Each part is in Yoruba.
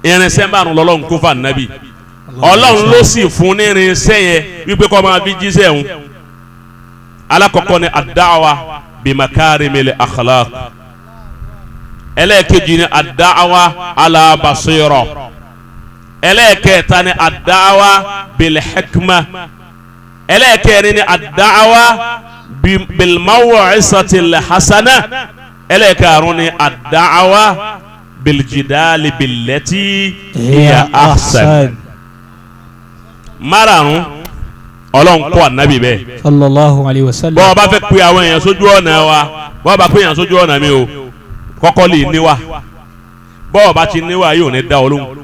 Irinṣẹ́ márùn lọ́lọ́run kó fún ànábì. Ọlọ́run ló sì fún ní irinṣẹ́ yẹn wípé kó máa fi jíṣẹ́ òun. Alákọ̀ọ́kọ́ ni ad-da'wa bi makarimil akhlaq. Ẹlẹ́ẹ̀kejì ni ad-da'wa ala basira. Ẹlẹ́ẹ̀kẹta ni ad-da'wa bil hikma. Ẹlẹ́ẹ̀kẹrin ni ad-da'wa bil maw'izatil hasana. Ẹlẹ́ẹ̀karùn ni ad-da'wa bil jidali billati hiya ahsan. Márààrún Ọlọ́run kọ́ ànábì bẹ́ẹ̀. Sallallahu alayhi wa sallam. Bọ́ọ̀ bá fẹ́ pe àwọn èèyàn sójú ọ̀nà wa, bọ́ọ̀ bá pe èèyàn sójú ọ̀nà mi o, kọ́kọ́ lè níwà. Bọ́ọ̀ bá ti níwà yóò ní dá ọ lóhùn.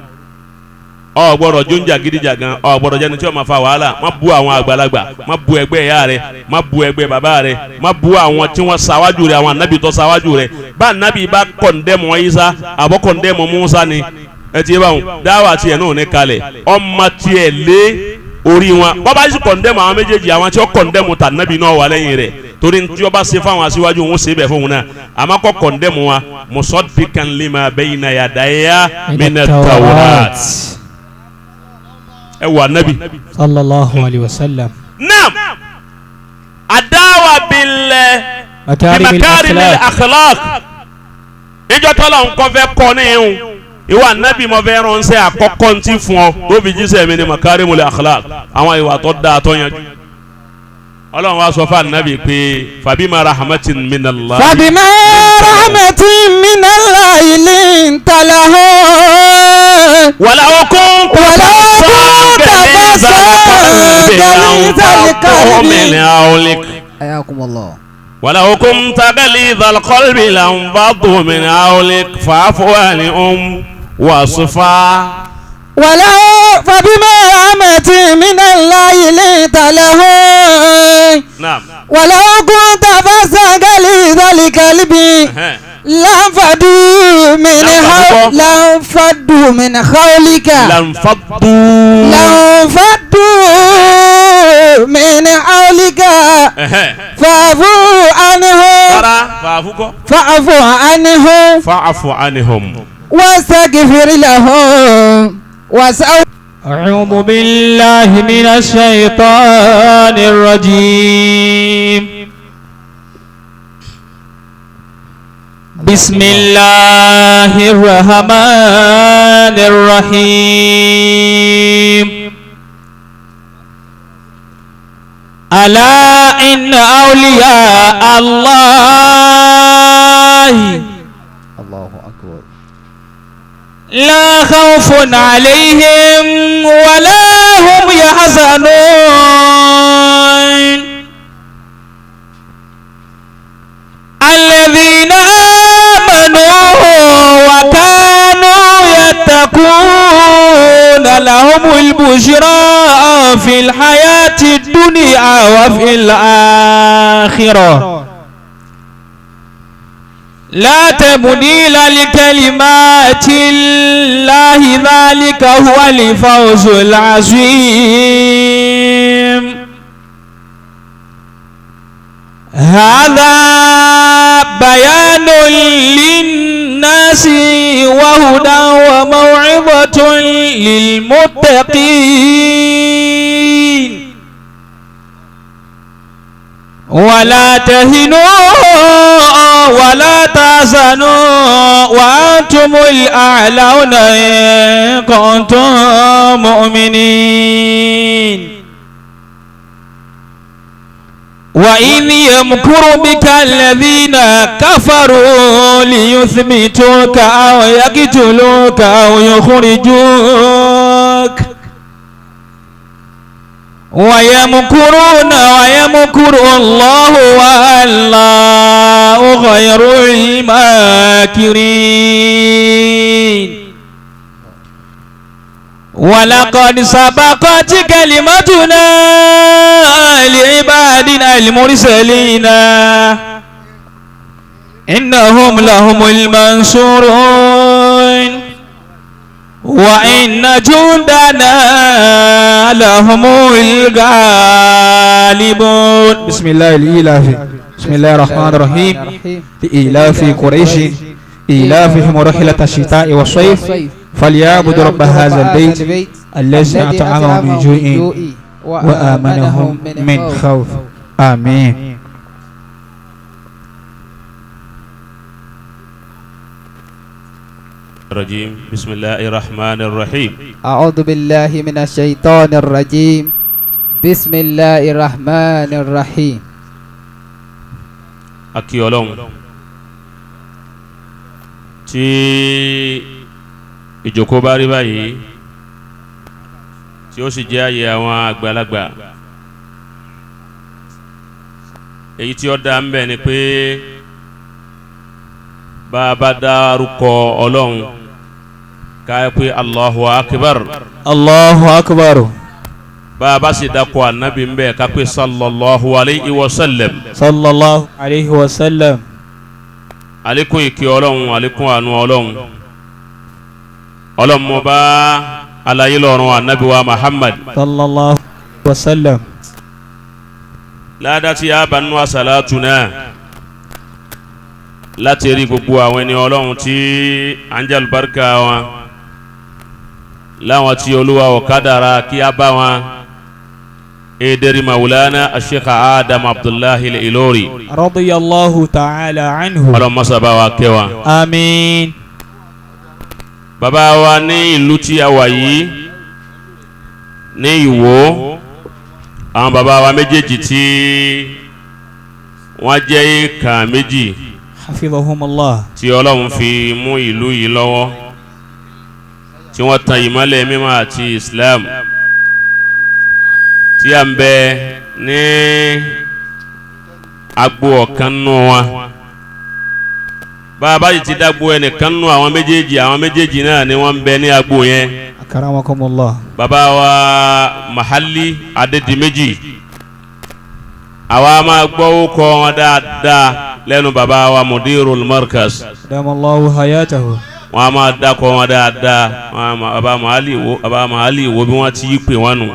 Ọ gbọ́dọ̀ jóúnjà gidijagan, ọ gbọ́dọ̀ jẹni tí ó máa fa wàhálà. Má bu àwọn àgbàlagbà, má bu ẹgbẹ́ ìyá rẹ, má bu ẹgbẹ́ bàbá rẹ, má bu àwọn tí wọ́n ṣáwájú rẹ, àwọn ànábì tó ṣáwájú rẹ. Bá ànábì bá kọ̀ǹdẹ́mù Ìsá àbọ̀ kọ̀ǹdẹ́mù Mùsá ni ẹ ti yé báwọn, dáwà tiẹ̀ náà ní kalẹ̀, ọmọ tiẹ̀ lé orí wọn. Bọ́bá yìí kọ̀ǹdẹ́mù àwọn méjèèjì, àwọn tí ó kọ̀ǹdẹ́mù tà nábì náà wà lẹ́yìn rẹ̀, torí tí ó bá ṣe fáwọn aṣíwájú òun ṣe bẹ̀ fóun náà. Àmọ́ kọ́ kọ̀ǹdẹ́mù wa musaddiqan lima bayna yadayya mina tawrat. Ẹ wà nábì. Sallallahu alayhi wa sallam. Naam, adáwà bil makarimil akhlaq. Ìjọ tọ́lá ń kọ́ fẹ́ kọ́ ní ihun ìwà nábì mo fẹ́ ránṣẹ́ àkọ́kọ́ ntí fún ọ tó fi jíṣẹ́ mi ní makarimul akhlaq, àwọn ìwà tó dáa tó yanjú. Ọlọ́run wa sọ fún ànábì pé fabima rahmatin minallahi. Fabima rahmatin minallahi linta lahum. Walaw kunta fazzan ghalizal qalbi hawlik. Ayakumullah. ولو كنت غليظ القلب لانفضوا من حولك فاعف عنهم واصفح. ولو فبما رحمة من الله لنت لهم. نعم. ولو كنت فظا غليظ القلب لانفضوا من حولك. لانفضوا من حولك فاعف عنهم فاعف عنهم واستغفر لهم. أعوذ بالله من الشيطان الرجيم. بسم الله الرحمن الرحيم. ألا إن أولياء الله الله أكبر لا خوف عليهم ولا هم يحزنون. الذين آمنوا وكانوا يتقون لهم البشرى في الحياة الدنيا وفي الآخرة. لا تبديل لكلمات الله ذلك هو الفوز العظيم. هذا بيان للناس وهدى وموعظة للمتقين. ولا تهنوا ولا تحزنوا وأنتم الأعلون إن كنتم مؤمنين. وإذ يمكر بك الذين كفروا ليثبتوك أو يقتلوك أو يخرجوك ويمكرون ويمكر الله والله خير الماكرين. ولقد سبقت كلمتنا لعبادنا المرسلين إنهم لهم المنصورون وإن جندنا لهم الغالبون. بسم الله الإلاف. بسم الله الرحمن الرحيم. لإلاف قريش إيلافهم رحلة الشتاء والصيف فليعبدوا رب هذا البيت الذي أطعمهم من جوع وآمنهم من خوف آمين. الرجيم. بسم الله الرحمن الرحيم. أعوذ بالله من الشيطان الرجيم. بسم الله الرحمن الرحيم. Akí Ọlọ́run tí ìjókòó bá rí báyìí tí ó sì jẹ́ àyè àwọn àgbàlagbà, èyí tí ó dá ń bẹ̀ ni pé bá a bá dárúkọ Ọlọ́run ká pé Allahu Akbar. Allahu Akbar. Bá a bá sì dákọ̀ ànábì ń bẹ̀ ká pé sallallahu alayhi wa sallam. Sallallahu alayhi wa sallam. Àlékún ìkẹ́ Ọlọ́run, àlékún àánú Ọlọ́run. Ọlọ́run mo bá alayé lọ́run ànábì wa Muhammad. Sallallahu alayhi wa sallam. Ládàá tí a bá nínú àsàlátù náà láti rí gbogbo àwọn ẹni Ọlọ́run tí à ń jẹ́ àlùbáríkà wọn, láwọn tí Olúwa ò kádàrá kí a bá wọn. Ederi Maulana Sheikh Adam Abdullahi Al-Ilori radiyallahu ta'ala anhu. Ọlọ́run mọ́sá bá wa kẹ́ wa. Àmín. Bàbá wa ní ìlú tí a wà yìí ní Ìwó, àwọn bàbá wa méjèèjì tí wọ́n jẹ́ ìkà méjì hafidhahumullah tí Ọlọ́run fi mú ìlú yìí lọ́wọ́, tí wọ́n tan ìmọ́lẹ̀ mímọ́ àti Islam tí a ń bẹ ní agbo ọ̀kan nù wa. Bá a bá yìí ti dágbo ẹnìkan nù àwọn méjèèjì, àwọn méjèèjì náà ni wọ́n ń bẹ ní agbo yẹn. Akaramakumullah. Bàbá wa Mahali Adédìméjì, àwa máa gbọ́ orúkọ wọn dáadáa lẹ́nu bàbá wa Mudirul Markaz. Damallahu hayatahu. Wọ́n á máa dákọ̀ wọn dáadáa. Bàbá Mahali wo, bàbá Mahali wo bí wọ́n ti pè wọ́n nù.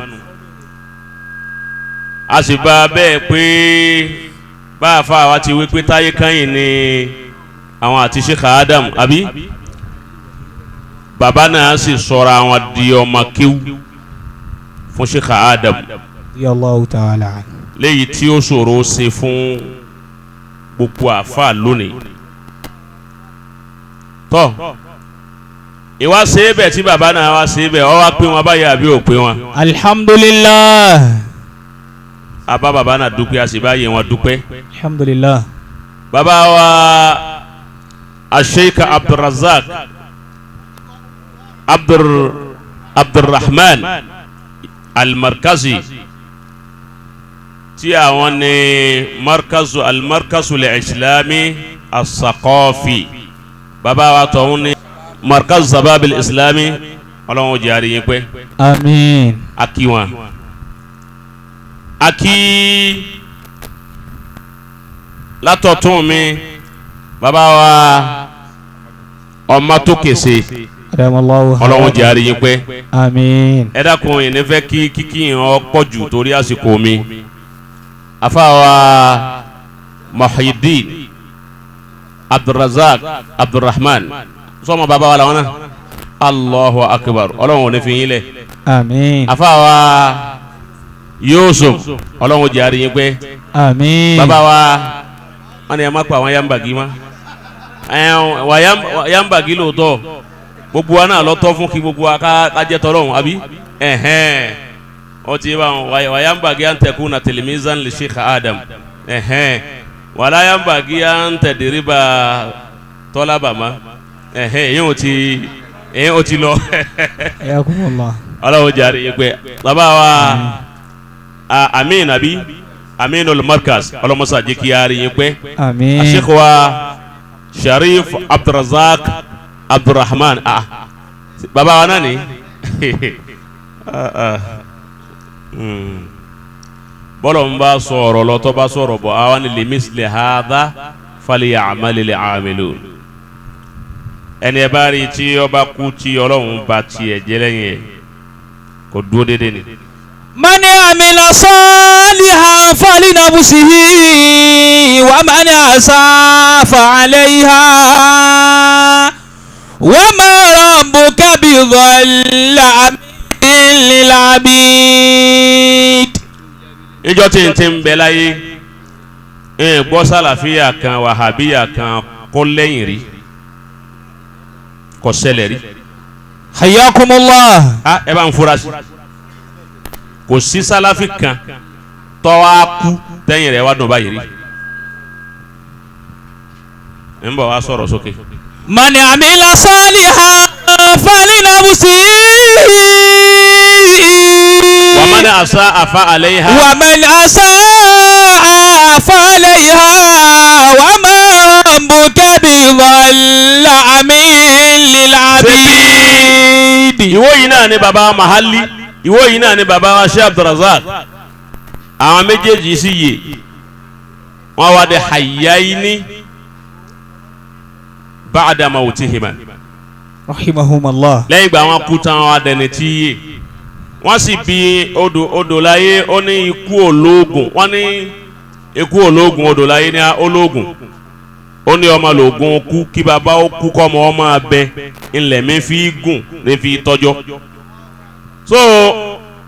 A sì bá a bẹ́ẹ̀ pé bá a fa àwa ti wí pé táyé kányìn ni àwọn àti Sheikh Adam àbí bàbá náà sì sọ̀rọ̀ àwọn di ọmọ kéwú fún Sheikh Adam. Radiyallahu ta'ala anhu. Léyìí tí ó ṣòro ṣe fún gbogbo àfa lónìí. Tọ́ ìwá ṣe é bẹ̀ tí bàbá náà wá ṣe é bẹ̀, ọ wá pé wọn báyìí àbí ò pé wọn. Alhamdulillah. A bá bàbá náà dúpẹ́, a sì bá yẹ wọn dúpẹ́. Alhamdulillah. Bàbá wa Sheikh Abdulrazak Abdulrahman Almarkazi tí àwọn ní markazu almarkazu al-islami as-saqafi, bàbá wa tọ̀hún ní markazu sababil islami. Ọlọ́run jẹ́ àríyìn pẹ́. Àmín. Aki wọn, aki látọ̀tún mi bàbá wa ọmọ tó kèsè. Ọlọ́run jẹ́ àríyìn pẹ́. Àmín. Ẹ dákun, ìní fẹ́ kí kíkí yẹn pọ̀ jù torí àsìkò mi. Afaawa Muhyiddin Abdulrazak Abdulrahman sọmọ bàbá wa làwọn náà. Allahu akbar. Ọlọ́run ò ní fi yín lẹ̀. Àmín. Afaawa Yusuf, Ọlọ́run jẹ́ àríyìn pẹ́. Àmín. Bàbá wa wọn ni ẹ má pa àwọn yambagi ma ẹ wà yambagi lóòótọ́, gbogbo wa náà lọ́tọ́ fún kí gbogbo wa ká jẹ́ tọ́lọ́run àbí ẹ̀hẹ́n ó ti bá wọn wà yambagi an takuna tilmizan li Sheikh Adam ẹ̀hẹ́n wàlá yambagi an tadriba tọ́lábà ma ẹ̀hẹ́n èyí ò ti lọ. Ayakumullah. Ọlọ́run jàre yìí pé bàbá wa amin àbí Aminul Markaz, ọlọ́mọsá jẹ́ kí a rí yín pẹ́. Àmín. Sheikh wa Sharif Abdulrazak Abdulrahman, bàbá wa náà ni bọ́lọ̀ ń bá sọ̀rọ̀ lọ́tọ́ bá sọ̀rọ̀ bọ̀ àwọn ni limisli hadha falya'malil 'amilun. Ẹni ẹ bá rí tí ọba kú tí Ọlọ́run bá tiẹ̀ jẹ́ lẹ́yìn ẹ̀ kò dúró déédéé ni. Mani amila salihan falinafsihi wa man asaa fa alayha wa ma rabbuka bi بظلام للعبيد. Ìjọ tí n ti ń bẹ láyé, ẹ gbọ́ sàlàfíà kan, wàhábíyà kan kó lẹ́yìn rí, kò ṣẹlẹ̀ rí. حياكم الله. A ẹ bá ń fura sí, kò sí sàlàfí kan tó wá kú tẹ́yìn rẹ̀ wá dùn báyìí rí. Ń bọ̀ wá sọ̀rọ̀ sókè. من عمل صالحا فلنفسه. ومن أساء فعليها. ومن أساء فعليها وما ربك بظلام للعبيد. Ìwọ yìí náà ni baba Mahali, ìwọ yìí náà ni baba wa Sheikh Abdulrazak. Àwọn méjèèjì sì yè, wọn wá di hayyaini ba'da mawtihima. رحمهم الله. Lẹ́yìn ìgbà wọn kú tán, wọn wá dẹni tí yè. Wọ́n sì bí odò odò láyé. Ó ní ikú ológun, wọ́n ní ikú ológun, odò láyé ní ológun. Ó ní ọmọ lògùn kú, kí baba ó kú kọ́mọ ọmọ abẹ ńlẹ̀ mi fi gùn ní fi tọ́jọ́. So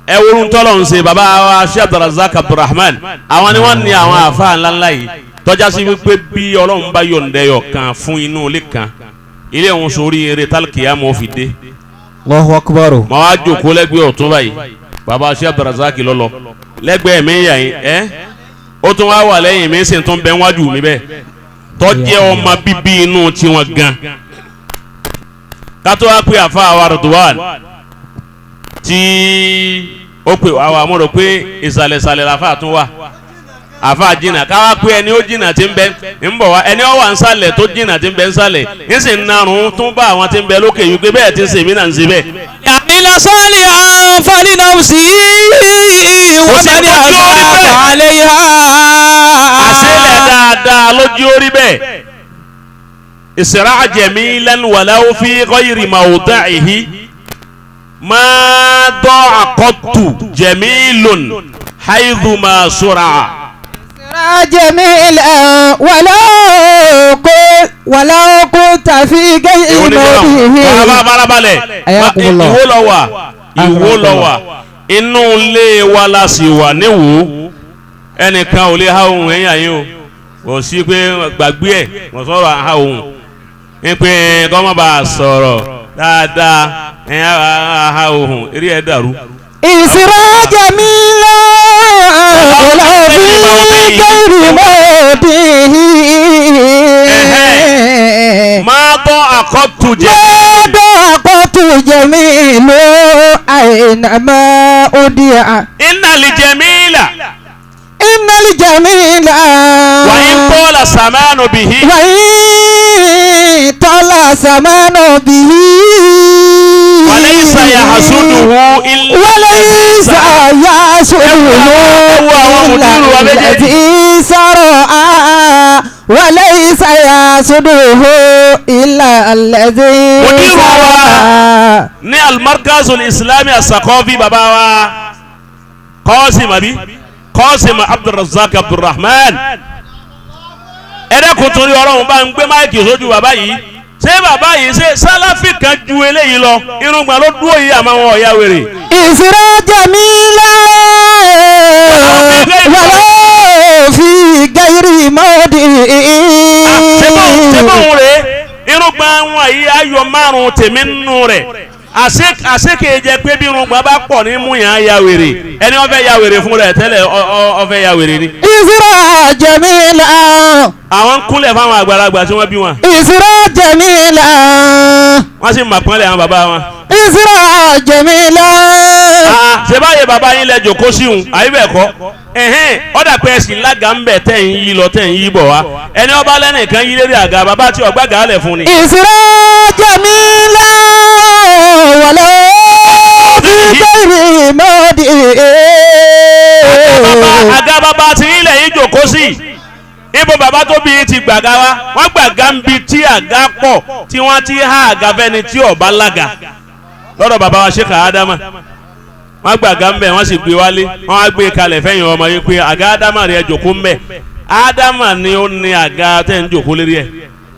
ẹwúrú tọ́lọ̀ ń ṣe baba wa Sheikh Abdulrazak Abdulrahman, àwọn ni wọ́n ní àwọn àfa ńláńlá yìí, tọ́já sí wípé bí Ọlọ́run bá yọ̀ǹda ẹyọ kan fún inú ilé kan, ilé òun sórí eré tálkìyàmọ́ fi dé. الله أكبر. Màá wá jókòó lẹ́gbẹ̀ẹ́ ọ̀tún báyìí, baba Sheikh Abdulrazak lọ́lọ́ lẹ́gbẹ̀ẹ́ mi yà yín ẹ́, ó tún wá wà lẹ́yìn mi, sì tún bẹ́ wájú mi bẹ́ẹ̀, tọ́jẹ́ ọmọ bíbí inú tiwọn gan. Kátó wá pé àfa àwa Ridwan tí ó pè wá wà, mo rò pé ìsàlẹ̀sàlẹ̀ làfà tún wà, àfa jìnnà. Káwá pé ẹni ó jìnnà tí ń bẹ ń bọ̀ wá, ẹni ó wà nsàlẹ̀ tó jìnnà tí ń bẹ nsàlẹ̀ ń sì ń narun tún bá àwọn tí ń bẹ lókè yìí pé bẹ́ẹ̀ ti ń sèmí náà ń ṣe bẹ́ẹ̀. عمل صالحا فلنفسه ومن أساء فعليها. Àṣẹlẹ̀ dáadáa lójú orí bẹ́ẹ̀. Isra' jamilan walaw fi ghayri mawdi'ihi ma da'a qattu jamilun haythu ma sura'a. جميلا ولو كنت في غير موضعه. Bàbá farabalẹ̀. Ayakumullah. Ìwó lọ wà, ìwó lọ wà, inú ilé wa la sì wà níwò. Ẹnìkan ò lè ha ohun ẹ̀yìn àyè o, kò sí pé gbàgbé ẹ̀ kò sọ̀rọ̀ ha ohun ní pé kọ́mọ́ bá a sọ̀rọ̀ dáadáa ẹ̀ ha ohun eré ẹ̀ dàrú. إسرا جميلا ولو في غير موضعه. Máa tọ́ àkọ́tù jẹ́. ما ضاقت جميل أينما أودع. Inna li jamila. إن الجميل Wa in tala samanu bihi. وإن طال زمان به. Wa laysa yahsuduhu illa. وليس يحسده إلا الذي سرع، وليس يحسده إلا الذي مدير سرع. Ní almarkazul islami asakọfi, baba wa Qasim, abi Qasim Abdulrazak Abdulrahman, ẹ̀rẹ́kùn torí Ọlọ́run, bá ń gbé mic sójú bàbá yìí. Ṣé bàbá yìí ṣe sálàfì kan ju eléyìí lọ? Irùngbọ̀n ló dúró yìí, àmọ́ wọn ò ya wèrè. إسرا جميلا ولو في غير موضعه. Ṣé bóun rèé? Irùngbọ̀n wọn yìí ayọ̀ márùn-ún tèmi nínú rẹ̀. Àṣekè jẹ́ pé bí irùngbọ̀n bá pọ̀ ní mú yàn án ya wèrè, ẹni wọ́n fẹ́ ya wèrè fún rẹ̀ tẹ́lẹ̀, ọ fẹ́ ya wèrè ni. إسرا جميلا. Àwọn ń kúnlẹ̀ fáwọn àgbàlagbà tí wọ́n bí wọn. إسرا جميلا. Wọ́n sì mà pọ́nlẹ̀ àwọn bàbá wọn. إسرا جميلا. Ah, ṣe báyìí bàbá yín lẹ jòkó síhun, àyè bẹ́ẹ̀ kọ́? Ẹ̀hẹ́n, ọ̀dà pé ẹ̀sìn lága ń bẹ̀ tẹ̀ ń yí lọ, tẹ̀ ń yí bọ̀ wá. Ẹni ọba lẹ́nìkan yí lérí àga bàbá tí ọgbà gàálẹ̀ fún ni. إسرا جميلا ولو في غير موضعه. Àga bàbá tí ilẹ̀ yìí jòkó sí, ibo bàbá tó bí ti gbàgá wa? Wọ́n gbàgá ń bi tí àga pọ̀ tí wọ́n ti há àga fẹ́ni tí ọba lága lọ́dọ̀ bàbá wa Sheikh Adama. Wọ́n gbàgá ń bẹ̀, wọ́n sì gbé wálé, wọ́n á gbé kalẹ̀ fẹ́yìn ọmọ yìí pé àga Adama rẹ̀ jòkó ń bẹ̀. Adama ni ó ní àga tẹ̀ ń jòkó lérí ẹ̀.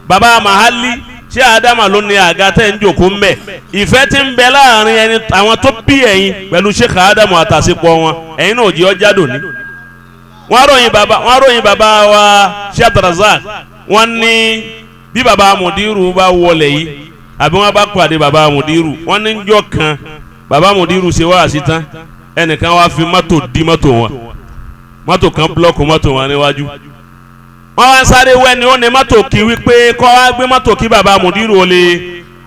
Bàbá Mahali. Ṣé Ádámà ló ní àga tẹ́ ń jòkó ń bẹ̀? Ìfẹ́ tí ń bẹ láàrin ẹni àwọn tó bí ẹ̀yin pẹ̀lú Sheikh Ádámù àtàsípọ̀ wọn, ẹ̀yin náà ò jẹ́ ọjà dòní. Wọ́n ròyìn bàbá wa Sheikh Abdulrazak, wọ́n ní bí bàbá Mùdírù bá wọlé yìí àbí wọ́n bá pàdé bàbá Mùdírù, wọ́n ní njọ́ kan bàbá Mùdírù ṣe wáàsí tán, ẹnìkan wá fi mọ́tò dí mọ́tò wọn, mọ́tò kan búlọ́ọ̀kù mọ́tò wọn níwájú. Wọ́n wá sáré wẹ́ni ó ní mọ́tò kí wípé kọ́ wá gbé mọ́tò kí bàbá Mùdírù ó lè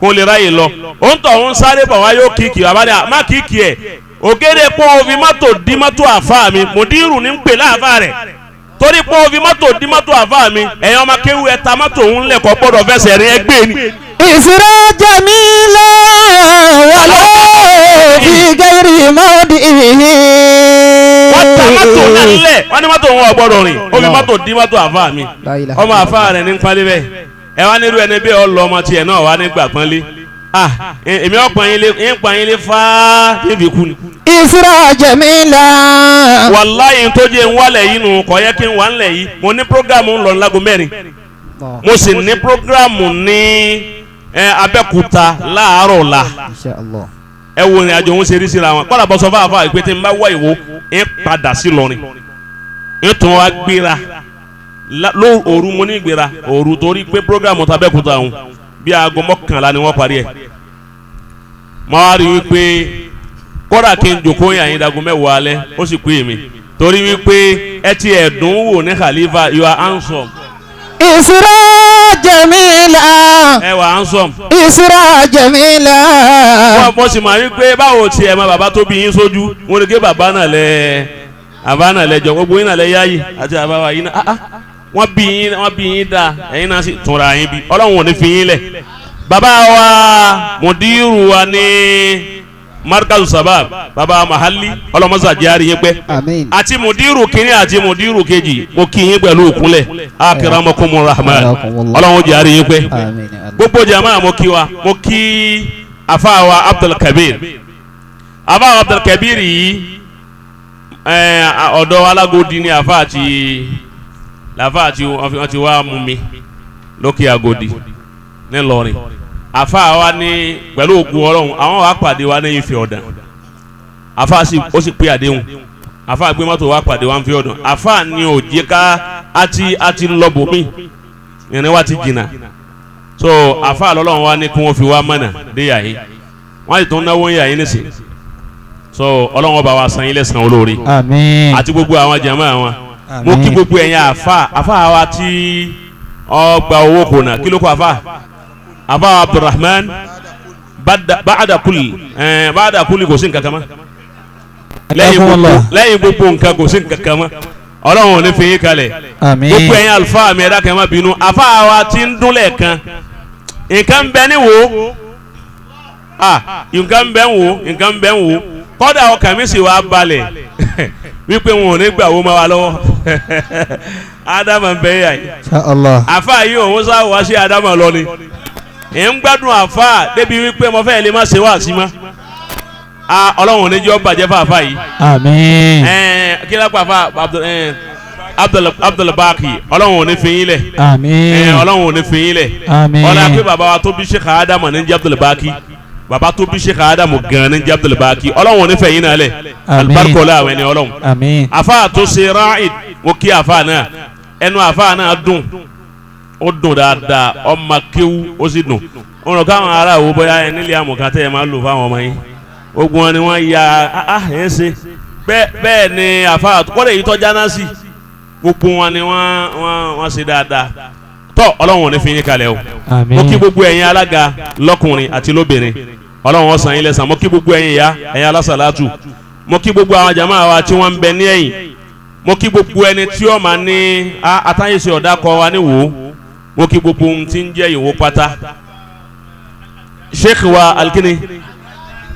kó lè ráyè lọ. Ó ń tọ̀ ń sáré bọ̀ wá yóò kíkì bàbá ní má kíkì ẹ̀ ògèrè pé òfin mọ́tò dí mọ́tò àfa mi. Mùdírù ní ń pè láàfà rẹ̀ torí pé òfin mọ́tò dí mọ́tò àfa mi, ẹ̀yin ọmọ kéwú ẹ̀ ta mọ́tò òun lẹ̀kọ́ gbọ́dọ̀ fẹsẹ̀ rí ẹgbẹ́ ni. Isra jamila wala fi gairi mawdihi. Wọ́n ta mọ́tò náà lẹ̀, wọ́n ní mọ́tò wọn ò gbọ́dọ̀ rìn, ó fi mọ́tò dí mọ́tò àfa mi, ọmọ àfa rẹ̀ ní pálí bẹ́ẹ̀. Ẹ wá nírú ẹni bẹ́ẹ̀ ọ lọ ọmọ tiẹ̀ náà wá nígbà pọ́nlé. Èmi ọ̀pọ̀ yín lé ń pa yín lé fáá débi kú ni. Isra jamila. Wàláyé tó jẹ́ ń wálẹ̀ yìí nù, kò yẹ kí n wà ńlẹ̀ yìí. Mo ní prógrámù ń lọ láago 4, mo sì ní prógrámù ní Abẹ́òkúta láàárọ̀ la. Ẹ wo ìrìn àjò òun ṣe rí síra wọn. Kọ́lá bọ́ sọ fáfá ìpè tí n bá wá ìwò ń padà sí Ìlọrin, ń tún wá gbéra ló òru. Mo ní gbéra òru torí pé prógrámù tàbẹ́òkúta òun bí aago 11 ni wọ́n parí ẹ̀. Mo wá rí wípé kódà kí n jòkó yàn yín dago 10 alẹ́, ó sì pé mi torí wípé ẹ ti ẹ̀dùn wò ní Khalifa, you are handsome. Isra jamila. Ẹ wà handsome. Isra jamila. Wọ́n bọ́ sì máa wípé báwo tiẹ̀ mọ bàbá tó bí yín sójú, wọ́n lè gé bàbá náà lẹ bàbá náà lẹ jọ gbogbo yín náà lẹ yáyì àti bàbá wa yín náà. Wọ́n bí yín dáa, ẹ̀yin náà sì túnra yín bí. Ọlọ́run ò ní fi yín lẹ̀. Bàbá wa Mùdírù wa ní Markazu Sabab, bàbá Mahali, ọlọ́mọ́sá járe yín pẹ́. Àti Mùdírù kínní àti Mùdírù kejì, mo kí yín pẹ̀lú òkúnlẹ̀. Akramakumur Rahman, ọlọ́run járe yín pẹ́. Gbogbo jama mo kí wa, mo kí afa wa Abdul Kabir. Afa wa Abdul Kabir yìí ọ̀dọ̀ Alágòdì ni afa àti làfà àti wọ́n ti wá mú mi lókè Agodi nílọrin. Àfà wa ní pẹ̀lú ògùn Ọlọ́run àwọn wa pàdé wa ní Ifẹ̀ Ọ̀dàn. Àfà ó sì pé àdéhùn, àfà gbé mọ́tò wa pàdé wa ní Ifẹ̀ Ọ̀dàn. Àfà ni ò jẹ́ ká àti lọ́bù mí, ìrìn wa ti jìnnà. So àfà lọ́lọ́run wa ní kí wọ́n fi wá mọ̀nà dé yàyín, wọ́n sì tún náwó yàyín nísìn. So Ọlọ́run ọba wa san yín lẹ́san olóore. Àmín. Àti gbogbo àwọn jàmáà wọn. Mo kí gbogbo ẹ̀yin àfà àfà wa tí ọgbà owó kò nà kí ló kó àfà àfà Abdulrahman bàdà kúlì kò sí nǹkan kan mọ́, lẹ́yìn gbogbo nǹkan kò sí nǹkan kan mọ́. Ọlọ́run ò ní fi yín kalẹ̀. Gbogbo ẹ̀yin àlùfáà mi ẹ̀dá kan má bínú. Àfà wa ti ń dúnlẹ̀ kan, nǹkan bẹ ní wo, nǹkan bẹ ń wo, nǹkan bẹ ń wo. Kọ́dà ọkàn mi sì wá balẹ̀ wípé wọn ò ní gbà wo ma wa lọ́wọ́. Ádámà ń bẹ yà yìí. Àfà yìí òun sá wá sí Ádámà lọ ni. Ẹ̀ ń gbádùn àfà débi wípé mo fẹ́ lè má ṣe wá sí ma. Ọlọ́run ò ní jẹ́ ó bàjẹ́ fún àfà yìí. Àmín. Kí ló pa àfà Abdul Baki, Ọlọ́run ò ní fi yín lẹ̀. Àmín. Ọlọ́run ò ní fi yín lẹ̀. Àmín. Ọlá pé bàbá wa tó bí Sheikh Ádámù ní jẹ́ Abdul Baki, bàbá tó bí Sheikh Ádámù gan ní jẹ́ Abdul Baki, Ọlọ́run ò ní fẹ́ yín náà lẹ̀. Alibarikola àwọn ẹni Ọlọ́run. Àmín. Àfà tó ṣe ráìd, mo kí àfà náà, ẹnu àfà náà dùn, ó dùn dáadáa, ọmọ kéwú ó sì dùn. Ó rọ káwọn ará wo bóyá ẹ nílé àmọ̀ká tẹ́ ẹ máa lò fáwọn ọmọ yín, ogun wọn ni wọ́n ya ẹ̀ ṣe bẹ́ẹ̀ ni àfà kọ́lẹ̀ yìí tọ́já náà sí, gbogbo wọn ni wọ́n ṣe dáadáa. Tọ́ Ọlọ́run ò ní fi yín kalẹ̀ o. Mo kí gbogbo ẹ̀yin alága lọ́kùnrin àti lóbìnrin, Ọlọ́run ó san yín lẹ́san. Mo kí gbogbo ẹ̀yin ìyá, ẹ̀yin alásàlátù, mo kí gbogbo àwọn jàmáà wa tí wọ́n ń bẹ ní ẹ̀yìn, mo kí gbogbo ẹni tí ó máa ní àtàyèsí ọ̀dà kọ wa ní wò ó, mo kí gbogbo ohun tí ń jẹ́ ìwò pátá. Sheikh wa alikini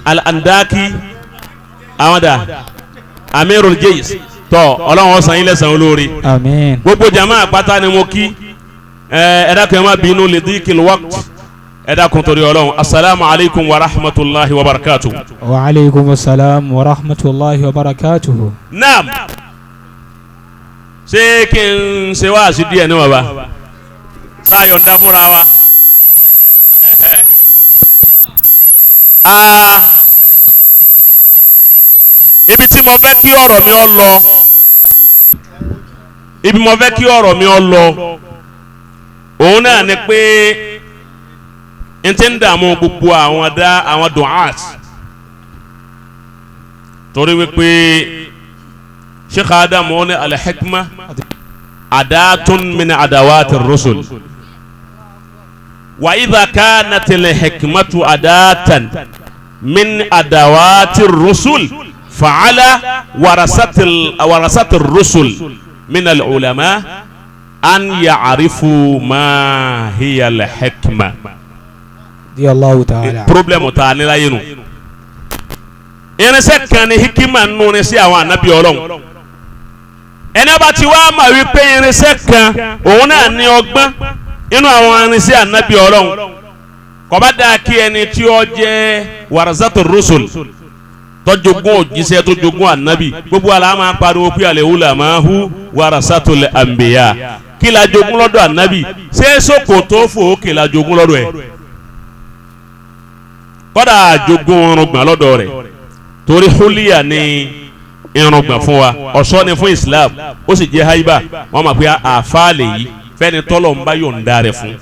Al-Andaki àwọn dà Amirul Jais, tọ́ Ọlọ́run ó san yín lẹ́san olóore. Àmín. Gbogbo jàmáà pátá ni mo kí. Ẹ dákun ẹ má bínú lè díkìl waqt, ẹ dákun torí Ọlọ́run. Asalaamu alaykum wa rahmatulahi wa barakatuhu. Wa aleykum salaam wa rahmatulahi wa barakatuhu. Naam, ṣé kí n ṣe wáàsí díẹ̀ ní wàá bá sáyọ̀ ń dá fúnra wa. Ibi tí mo fẹ́ kí ọ̀rọ̀ mi ọ lọ, ibi mo fẹ́ kí ọ̀rọ̀ mi ọ lọ, òun náà ni pé n ti ń dààmú gbogbo àwọn dá àwọn du'at, torí wípé Sheikh Adam ó ní al-hikma adatun min adawati rusul wa idha kanat al-hikmatu adatan min adawati rusul fa'ala warasati rusul min al-ulama an ya'rifu ma hiya al-hikma. Allahu ta'ala. Problème ta ni láyé nu. Irinṣẹ́ kan ni hikima nù ní sí àwọn ànábì Ọlọ́run. Ẹni bá ti wá mà wípé irinṣẹ́ kan òun náà ní ọgbọ́n inú àwọn irinṣẹ́ ànábì Ọlọ́run. Kò bá dáa kí ẹni tí ó jẹ́ warasatu rusul tó jogún òjíṣẹ́ tó jogún ànábì, gbogbo àlá máa pariwo pé al ulama'u warasatul anbiya. Kí la jogún lọ́dọ̀ ànábì? Ṣé ṣòkòtò fòókè la jogún lọ́dọ̀ ẹ̀? Kọ́dà jogún irùngbọ̀n lọ́dọ̀ rẹ̀, torí huliya ni irùngbọ̀n fún wa, ọ̀ṣọ́ ni fún Islam, ó sì jẹ́ haiba. Wọ́n mọ̀ pé àfáàlè yìí fẹ́ni tọ́lọ̀ ń bá yọ̀ǹda rẹ̀ fún.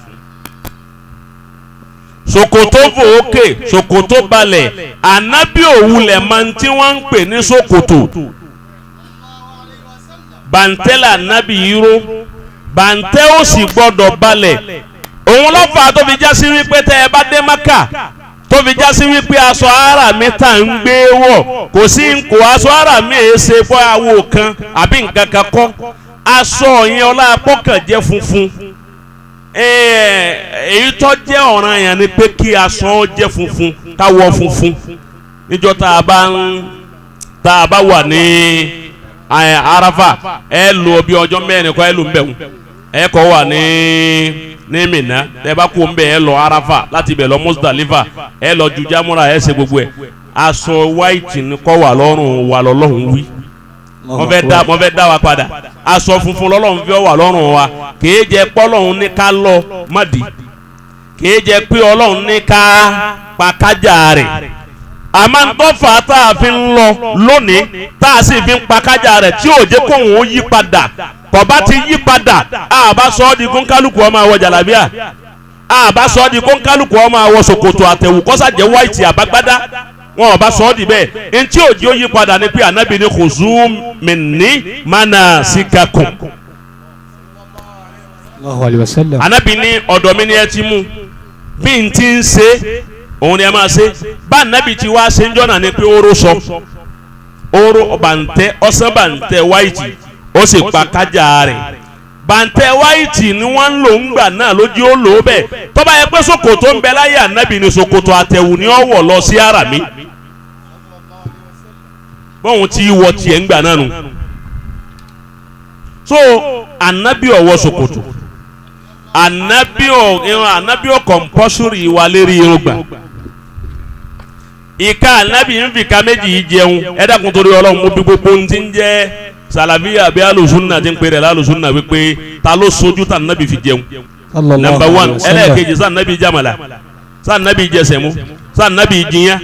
Ṣòkòtò fòókè, ṣòkòtò balẹ̀, ànábì òwúlẹ̀ máa ń tí wọ́n ń pè ní ṣòkòtò. Bàǹtẹ́ là ànábì yíró, bàǹtẹ́ ó sì gbọ́dọ̀ balẹ̀. Òun ló fà á tó fi já sí wípé tẹ́ ẹ bá dé Mákà, tó fi já sí wípé aṣọ ara mi tá ń gbé wọ̀, kò sí kò aṣọ ara mi èé ṣe fọ́ awo kan àbí nǹkan kan kọ́. Aṣọ yẹn ọlá apọ́kàn jẹ́ funfun. Èyí tó jẹ́ ọ̀ràn yẹn ni pé kí aṣọ jẹ́ funfun, ká wọ̀ funfun. Níjọ́ tá a bá wà ní Arafa, ẹ lò bí ọjọ́ mẹ́rin kọ́ ẹ lò ń bẹ̀ wọ́n. Ẹ kọ́ wà ní Mina, ẹ bá kú nbẹ ẹ lọ Arafa, láti ibẹ̀ lọ Muzdalifa, ẹ lọ ju Jamura, ẹ ṣe gbogbo ẹ. Aṣọ white ni kọ́ wà lọ́rùn wa lọ́lọ́run wí. Wọ́n fẹ́ dá wa padà. Aṣọ funfun lọ́lọ́run fẹ́ wà lọ́rùn wa. Kìí jẹ́ pọ́lọ́run ní ká lọ mọ́dì, kìí jẹ́ pé Ọlọ́run ní ká pa kájà rẹ̀. Àmọ́ ntọ́fà tá a fi ń lọ lónìí, tá a sì fi ń pa kájà rẹ̀, tí ò jẹ́ kóhun ó yí padà. Kọba ti yí padà, àbá sọ ọ́ di kónkálukú ọmọ àwọ̀ jàlábíà, àbá sọ ọ́ di kónkálukú ọmọ àwọ̀ ṣòkòtò àtẹ̀wù kọ́sàjẹ́ wáìtì àbágbádá, wọn ọba sọ ọ́ di bẹ́ẹ̀. Ntí òjì ó yí padà ni pé ànábì ní khuzu minni manasikakum. Allahu alayhi wa sallam. Ànábì ní ọ̀dọ̀ mi ni ẹ ti mú, bí n ti ń ṣe òun ni ẹ máa ṣe. Bá ànábì ti wá ṣe ń jọ́nà ni pé oró sọ, oró bàǹtẹ́ ọ̀sán bàǹtẹ́ wáìtì, ó sì pa kájà rẹ̀. Bàǹtẹ́ wáìtì ni wọ́n ń lò ń gbà náà lójú ó lò ó bẹ́ẹ̀. Tó bá yẹ pé ṣòkòtò ń bẹ láyé ànábì ni ṣòkòtò àtẹ̀wù ni ó wọ̀ lọ sí ara mi, bóun ti wọ tiẹ̀ ń gbà náà nù. So ànábì ò wọ ṣòkòtò, ànábì ò irun, ànábì ò compulsory wa lérí irun gbà. Ìka ànábì ń fi ka méjì yìí jẹun. Ẹ dákun torí Ọlọ́run, mo bí gbogbo ohun tí ń jẹ́ sàlàfíà bí alùsùnà ti ń pèrè lálùsùnà wípé ta ló sojú tá nàbì fi jẹun. Number one. Ẹlẹ́ẹ̀kejì, sá nàbì jamala, sá nàbì jẹsẹ̀mú, sá nàbì jiyàn.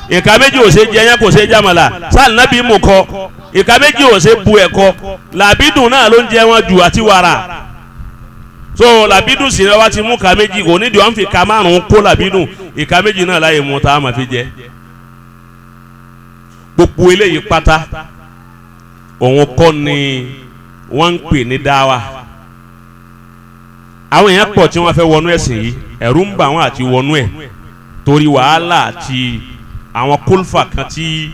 Ìka méjì ò ṣe jẹyàn, kò ṣe jamala, sá nàbì mú kọ. Ìka méjì ò ṣe bu ẹ̀kọ. Làbídùn náà ló ń jẹ wọn jù àti wàrà. So làbídùn sì ni wọ́n ti mú ka méjì, kò nídìí wọ́n fi ka márùn-ún kó làbídùn. Ìka méjì náà láyé mu tá a máa fi jẹ. Gbogbo eléyìí pátá òun kọ́ ni wọ́n ń pè ní dáwà. Àwọn èèyàn pọ̀ tí wọ́n fẹ́ wọnú ẹ̀sìn yìí, ẹ̀rù ń bà wọ́n àti wọnú ẹ̀ torí wàhálà àti àwọn kólfà kan tí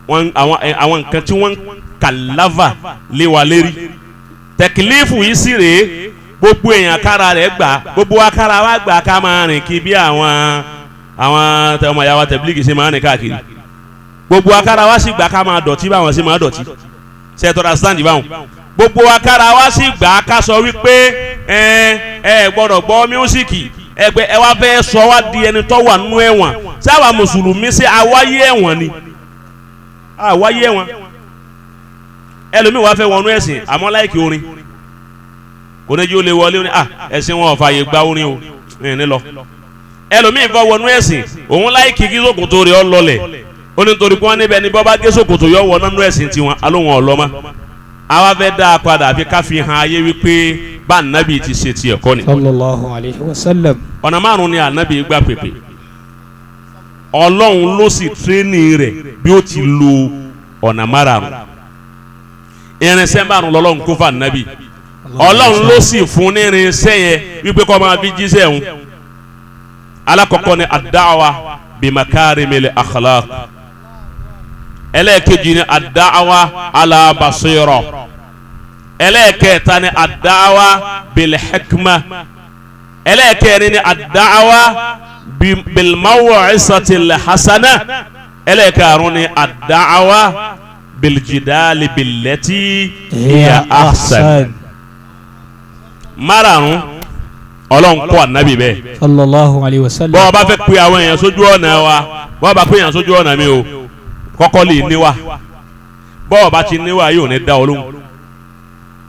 wọ́n àwọn nǹkan tí wọ́n ń kàláfà lé wa lérí. Tẹkílífù yìí sì rèé, gbogbo èèyàn kára rẹ̀ gbà, gbogbo wa kára wa gbà ká máa rìn kí bí àwọn ọmọ ìyá wa tẹ̀blígì ṣe máa rìn káàkiri. Gbogbo wa kára wa sì gbà ká máa dọ̀tí báwọn ṣe máa dọ̀tí. Ṣètò stand báwọn. Gbogbo wa kára wa sì gbà ká sọ wípé ẹ gbọ́dọ̀ gbọ́ mísíkì, ẹgbẹ́ ẹ wá fẹ́ sọ wá di ẹni tó wà nínú ẹ̀wọ̀n. Sáwà mùsùlùmí sí àwáyé ẹ̀wọ̀n ni, àwáyé ẹ̀wọ̀n. Ẹlòmíì wá fẹ́ wọnú ẹ̀sìn àmọ́ láìkí orin, kò ní jí ó lè wọlé orin. Ẹ̀sìn wọn ò fààyè gba orin o. ní lọ. Ẹlòmíì fọ wọnú ẹ̀sìn òun láì kí kí ṣòkòtò rẹ̀ ọ lọlẹ̀, ó ní torí pé wọ́n níbẹ̀ ni bọ́ bá gé ṣòkòtò yọ wọ nínú ẹ̀sìn tiwọn, alóhùn ọ̀lọ́mọ. Àwa fẹ́ dá a padà àfi ká fi hàn ayé wípé bá ànábì ti ṣe tiẹ̀ kọ́ ni. Sallallahu alayhi wa sallam. Ọ̀nà márùn-ún ni ànábì gbà pèpè. Ọlọ́run ló sì tírénì rẹ̀ bí ó ti lo ọ̀nà márùn-ún. Irinṣẹ́ márùn-ún lọ́lọ́run kó fún ànábì. Ọlọ́run ló sì fún ní irinṣẹ́ yẹn wípé kó máa fi jíṣẹ́ òun. Alákọ̀ọ́kọ́ ni ad-da'wa bi makarimil akhlaq. Ẹlẹ́ẹ̀kejì ni ad-da'wa ala basira. Ẹlẹ́ẹ̀kẹta ni ad-da'wa bil hikma. Ẹlẹ́ẹ̀kẹrin ni ad-da'wa bil maw'izatil hasana. Ẹlẹ́ẹ̀karùn ni ad-da'wa bil jidali billati hiya ahsan. Márààrún Ọlọ́run kọ́ ànábì bẹ́ẹ̀. Sallallahu alayhi wa sallam. Bọ́ọ̀ bá fẹ́ pe àwọn èèyàn sójú ọ̀nà wa, bọ́ọ̀ bá pe èèyàn sójú ọ̀nà mi o, kọ́kọ́ lè níwà. Bọ́ọ̀ bá ti níwà yóò ní dá ọ lóhùn.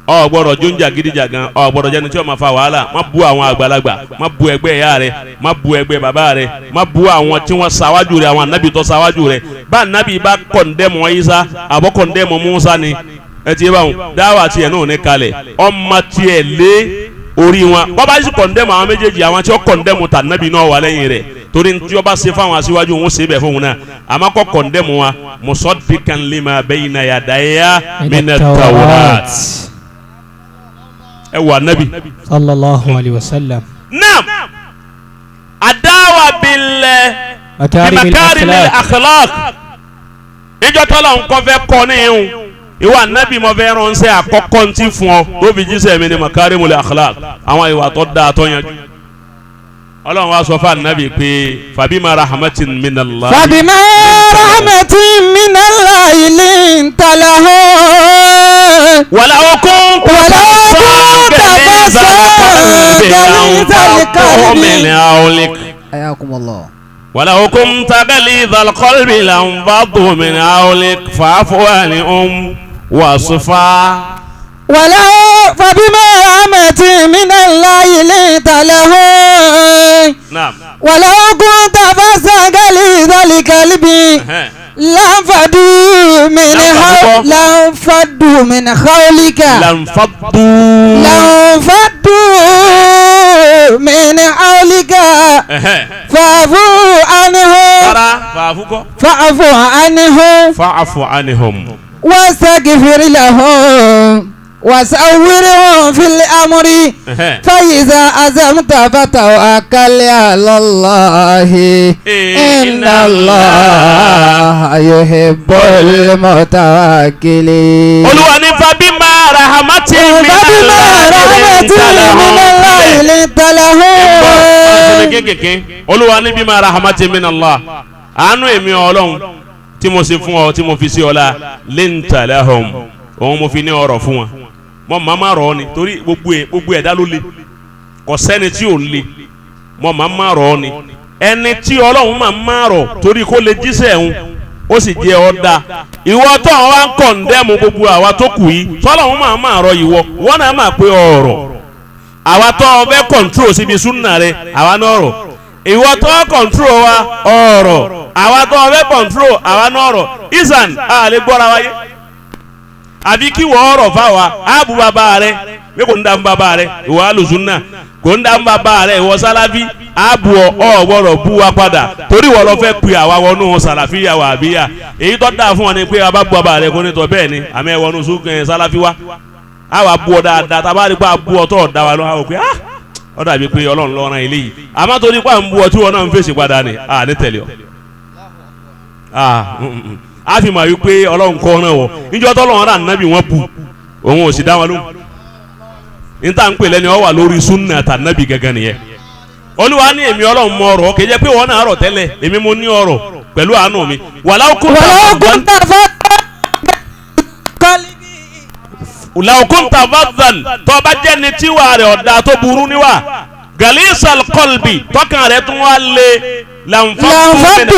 Ọ gbọ́dọ̀ jóúnjà gidijagan, ọ gbọ́dọ̀ jẹ́ni tí ó máa fa wàhálà. Má bu àwọn àgbàlagbà, má bu ẹgbẹ́ ìyá rẹ, má bu ẹgbẹ́ bàbá rẹ, má bu àwọn tí wọ́n ṣáwájú rẹ, àwọn ànábì tó ṣáwájú rẹ. Bá ànábì bá kọ̀ǹdẹ́mù Ìsá àbọ̀ kọ̀ǹdẹ́mù Mùsá ni ẹ ti bá wọn dáwà tiẹ̀ náà ní kalẹ̀, ọmọ tiẹ̀ lé orí wọn. Bọ́bá sì kọ̀ǹdẹ́mù àwọn méjèèjì, àwọn tí ó kọ̀ǹdẹ́mù tà nábì náà wà lẹ́yìn rẹ̀, torí tí ó bá ṣe fáwọn aṣíwájú òun ṣe bẹ̀ fóun náà. Àmọ́ kọ́ kọ̀ǹdẹ́mù wa musaddiqan lima bayna yadayya mina tawrat. Ẹ wà nábì. Sallallahu alayhi wa sallam. Naam, adáwà bil makarimil akhlaq. Ìjọ tọ́lọ̀ nǹkan fẹ́ kọ́ ní ihun ìwà nábì mo fẹ́ ránṣẹ́ àkọ́kọ́ ntí fún ọ tó fi jíṣẹ́ mi ní makarimul akhlaq, àwọn ìwà tó dáa tó yanjú. Ọlọ́run wa sọ fún ànábì pé fabima rahmatin minallah. Fabima rahmatin minallahi linta lahum. Walaw kunta fazzan ghalizal qalbi. Ayakumullah. Walaw kunta ghalizal qalbi lanfaddu min hawlik fa'fu anhum wasfa. ولو فبما رحمة من الله لنت لهم. نعم. ولو كنت فظا غليظ القلب لانفضوا من حولك. لانفضوا من حولك. لانفضوا من حولك فاعف عنهم. فاعف عنهم. فاعف عنهم واستغفر لهم وسأورهم في الأمر فإذا عزمت فتوكل على الله إن الله يحب المتوكلين. Olúwa ní fabima rahmatin minallahi linta lahum. Olúwa ní bima rahmatin minallah, àánú èmi Ọlọ́run tí mo ṣe fún ọ, tí mo fi sí ọ la, linta lahum, òun mo fi ní ọrọ̀ fún wọn. Mọ màmá rọ ni torí gbogbo ẹ̀dá ló le, kò sẹ́ni tí ò le. Mọ màmá rọ ni ẹni tí Ọlọ́run màmá rọ torí kó lè jíṣẹ́ ẹ̀hún ó sì jẹ́ ọ da. Ìwọ tó àwọn wa ń kọ̀ǹdẹ́mù gbogbo àwa tó kù yìí, tọ́lọ́run màmá rọ ìwọ wọn náà máa pé ọ̀rọ̀. Àwa tó o fẹ́ kọ̀ǹtró síbi súnà rẹ, àwa náà rọ̀. Ìwọ tó kọ̀ǹtró wa ọ̀rọ̀, àwa tó o fẹ́ kọ̀ǹtró àwa náà rọ̀. Ìsàn àlè gbọ́ra wáyé àbí kí wọ́n ọ̀rọ̀ fáwa áàbù bàbá rẹ pé kò ń dá fún bàbá rẹ ìwọ alùsùnà, kò ń dá fún bàbá rẹ ìwọ sáláfí, áàbù ọ gbọ́dọ̀ bú wa padà torí wọ́n lọ fẹ́ pe àwa wọnú sàlàfíà wà àbíyà. Èyí tó dáa fún ọ ni pé a bá bu bàbá rẹ kó ní tọ́ bẹ́ẹ̀ ni àmì ẹ̀ wọnú sáláfí wa àwa bu ọ dáadáa, tá a bá rí pé a bu ọ tó ọ̀dá wa lọ́wọ́ pé ọ dàbí pé Ọlọ́run ló rán eléyìí, àmọ́ torí pé à ń bu ọ tí wọn náà ń fèsì padà ni à ní tẹ̀lé ọ. A fi mọ̀ wípé Ọlọ́run kọ́ náà wọ̀ níjọ́ tọ́lọ́run rà nábì wọ́n bu òun ò sì dá wọn lóhùn. Níta ń pè lẹ́ni ọ wà lórí súnà tànábì gangan nìyẹn. Olúwa ní èmi Ọlọ́run mọ ọ̀rọ̀ kì í jẹ́ pé wọ́n náà rọ̀ tẹ́lẹ̀, èmi mo ní ọ̀rọ̀ pẹ̀lú àánú mi. Wàláwó kúntà fadhan, tó bá jẹ́ ni tíwà rẹ̀ ọ̀dà tó burú níwà, galisal qalbi, tọkàn rẹ̀ tún wá lé, lanfaddu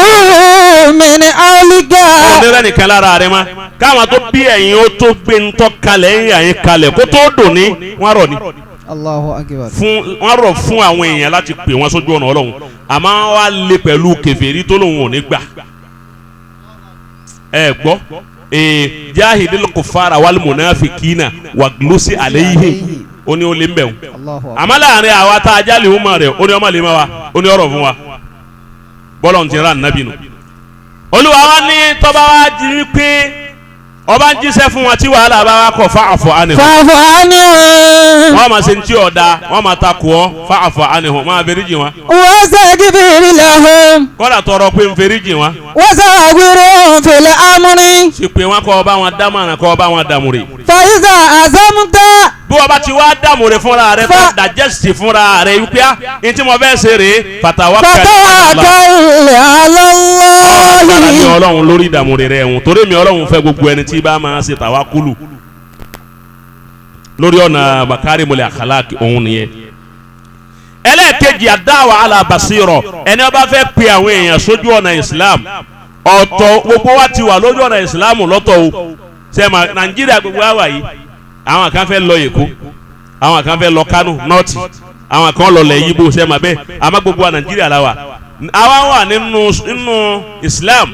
min hawlika. Onírẹ́ nìkan lára rẹ̀ ma káwọn tó bí ẹ̀yin ó tó gbé ńtọ́ kalẹ̀ ẹ̀yìn àyín kalẹ̀ kó tó dùn ní wọ́n rọ̀ ni. Allahu akbar. Fún wọn rọ̀ fún àwọn èèyàn láti pè wọn sójú ọ̀nà Ọlọ́run, àmọ́ wá lé pẹ̀lú kèfèrí tó lòun ò ní gbà. Ẹ gbọ́ ee jahidil kufara wal munafikina waglusi alayhim, ó ní ó lé mbẹ̀wò. Àmọ́ láàrin àwa tá a jálè ọmọ rẹ̀, ó ní ọmọ lè má wa, ó ní ọ̀rọ̀ fún wa bọ́lọ̀ ń ti rán nàbì nù. Olúwa wa ní tọ́ba wa jí pé ọba ń jíṣẹ́ fún wa tí wàhálà bá wa kọ̀ fa'fu anhum. Fa'fu anhum. Wọ́n máa ṣe ní tí ọ̀dà, wọ́n máa ta kù ọ́, fa'fu anhum, máa feríjì wọn. Wastaghfir lahum. Kọ́dà tọrọ pé ń feríjì wọn. Washawirhum fil amri. Sì pé wọn kọ́ ọba wọn dámọ̀ràn, kọ́ ọba wọn dàmúre. Fa iza azamta. Bí wọ́n bá ti wá dàmúre fúnra rẹ, tó dàjẹ́sì fúnra rẹ wípé á ní tí mo fẹ́ ṣe rèé, fatawakkal ala Allah. Ní Ọlọ́run lórí ìdààmú rẹ ẹ̀hún, torí mi Ọlọ́run fẹ́ gbogbo ẹni tí bá máa ṣe tàwákùlù lórí ọ̀nà makarimul akhlaq òun nìyẹn. Ẹlẹ́ẹ̀kejì, àdáwà ala basira, ẹni ó bá fẹ́ pe àwọn èèyàn sójú ọ̀nà Islam ọ̀tọ̀, gbogbo wa ti wà lójú ọ̀nà Islam lọ́tọ̀ o. Sẹ́mi Nàìjíríà gbogbo wa wà yìí, àwọn kan fẹ́ lọ Èkó, àwọn kan fẹ́ lọ Kánò nọ́ọ̀tì, àwọn kan lọ lẹ̀ Yíbò, sẹ́mi bẹ́ẹ̀, àmọ́ gbogbo wa Nàìjíríà la wà. Àwa wà nínú Islam,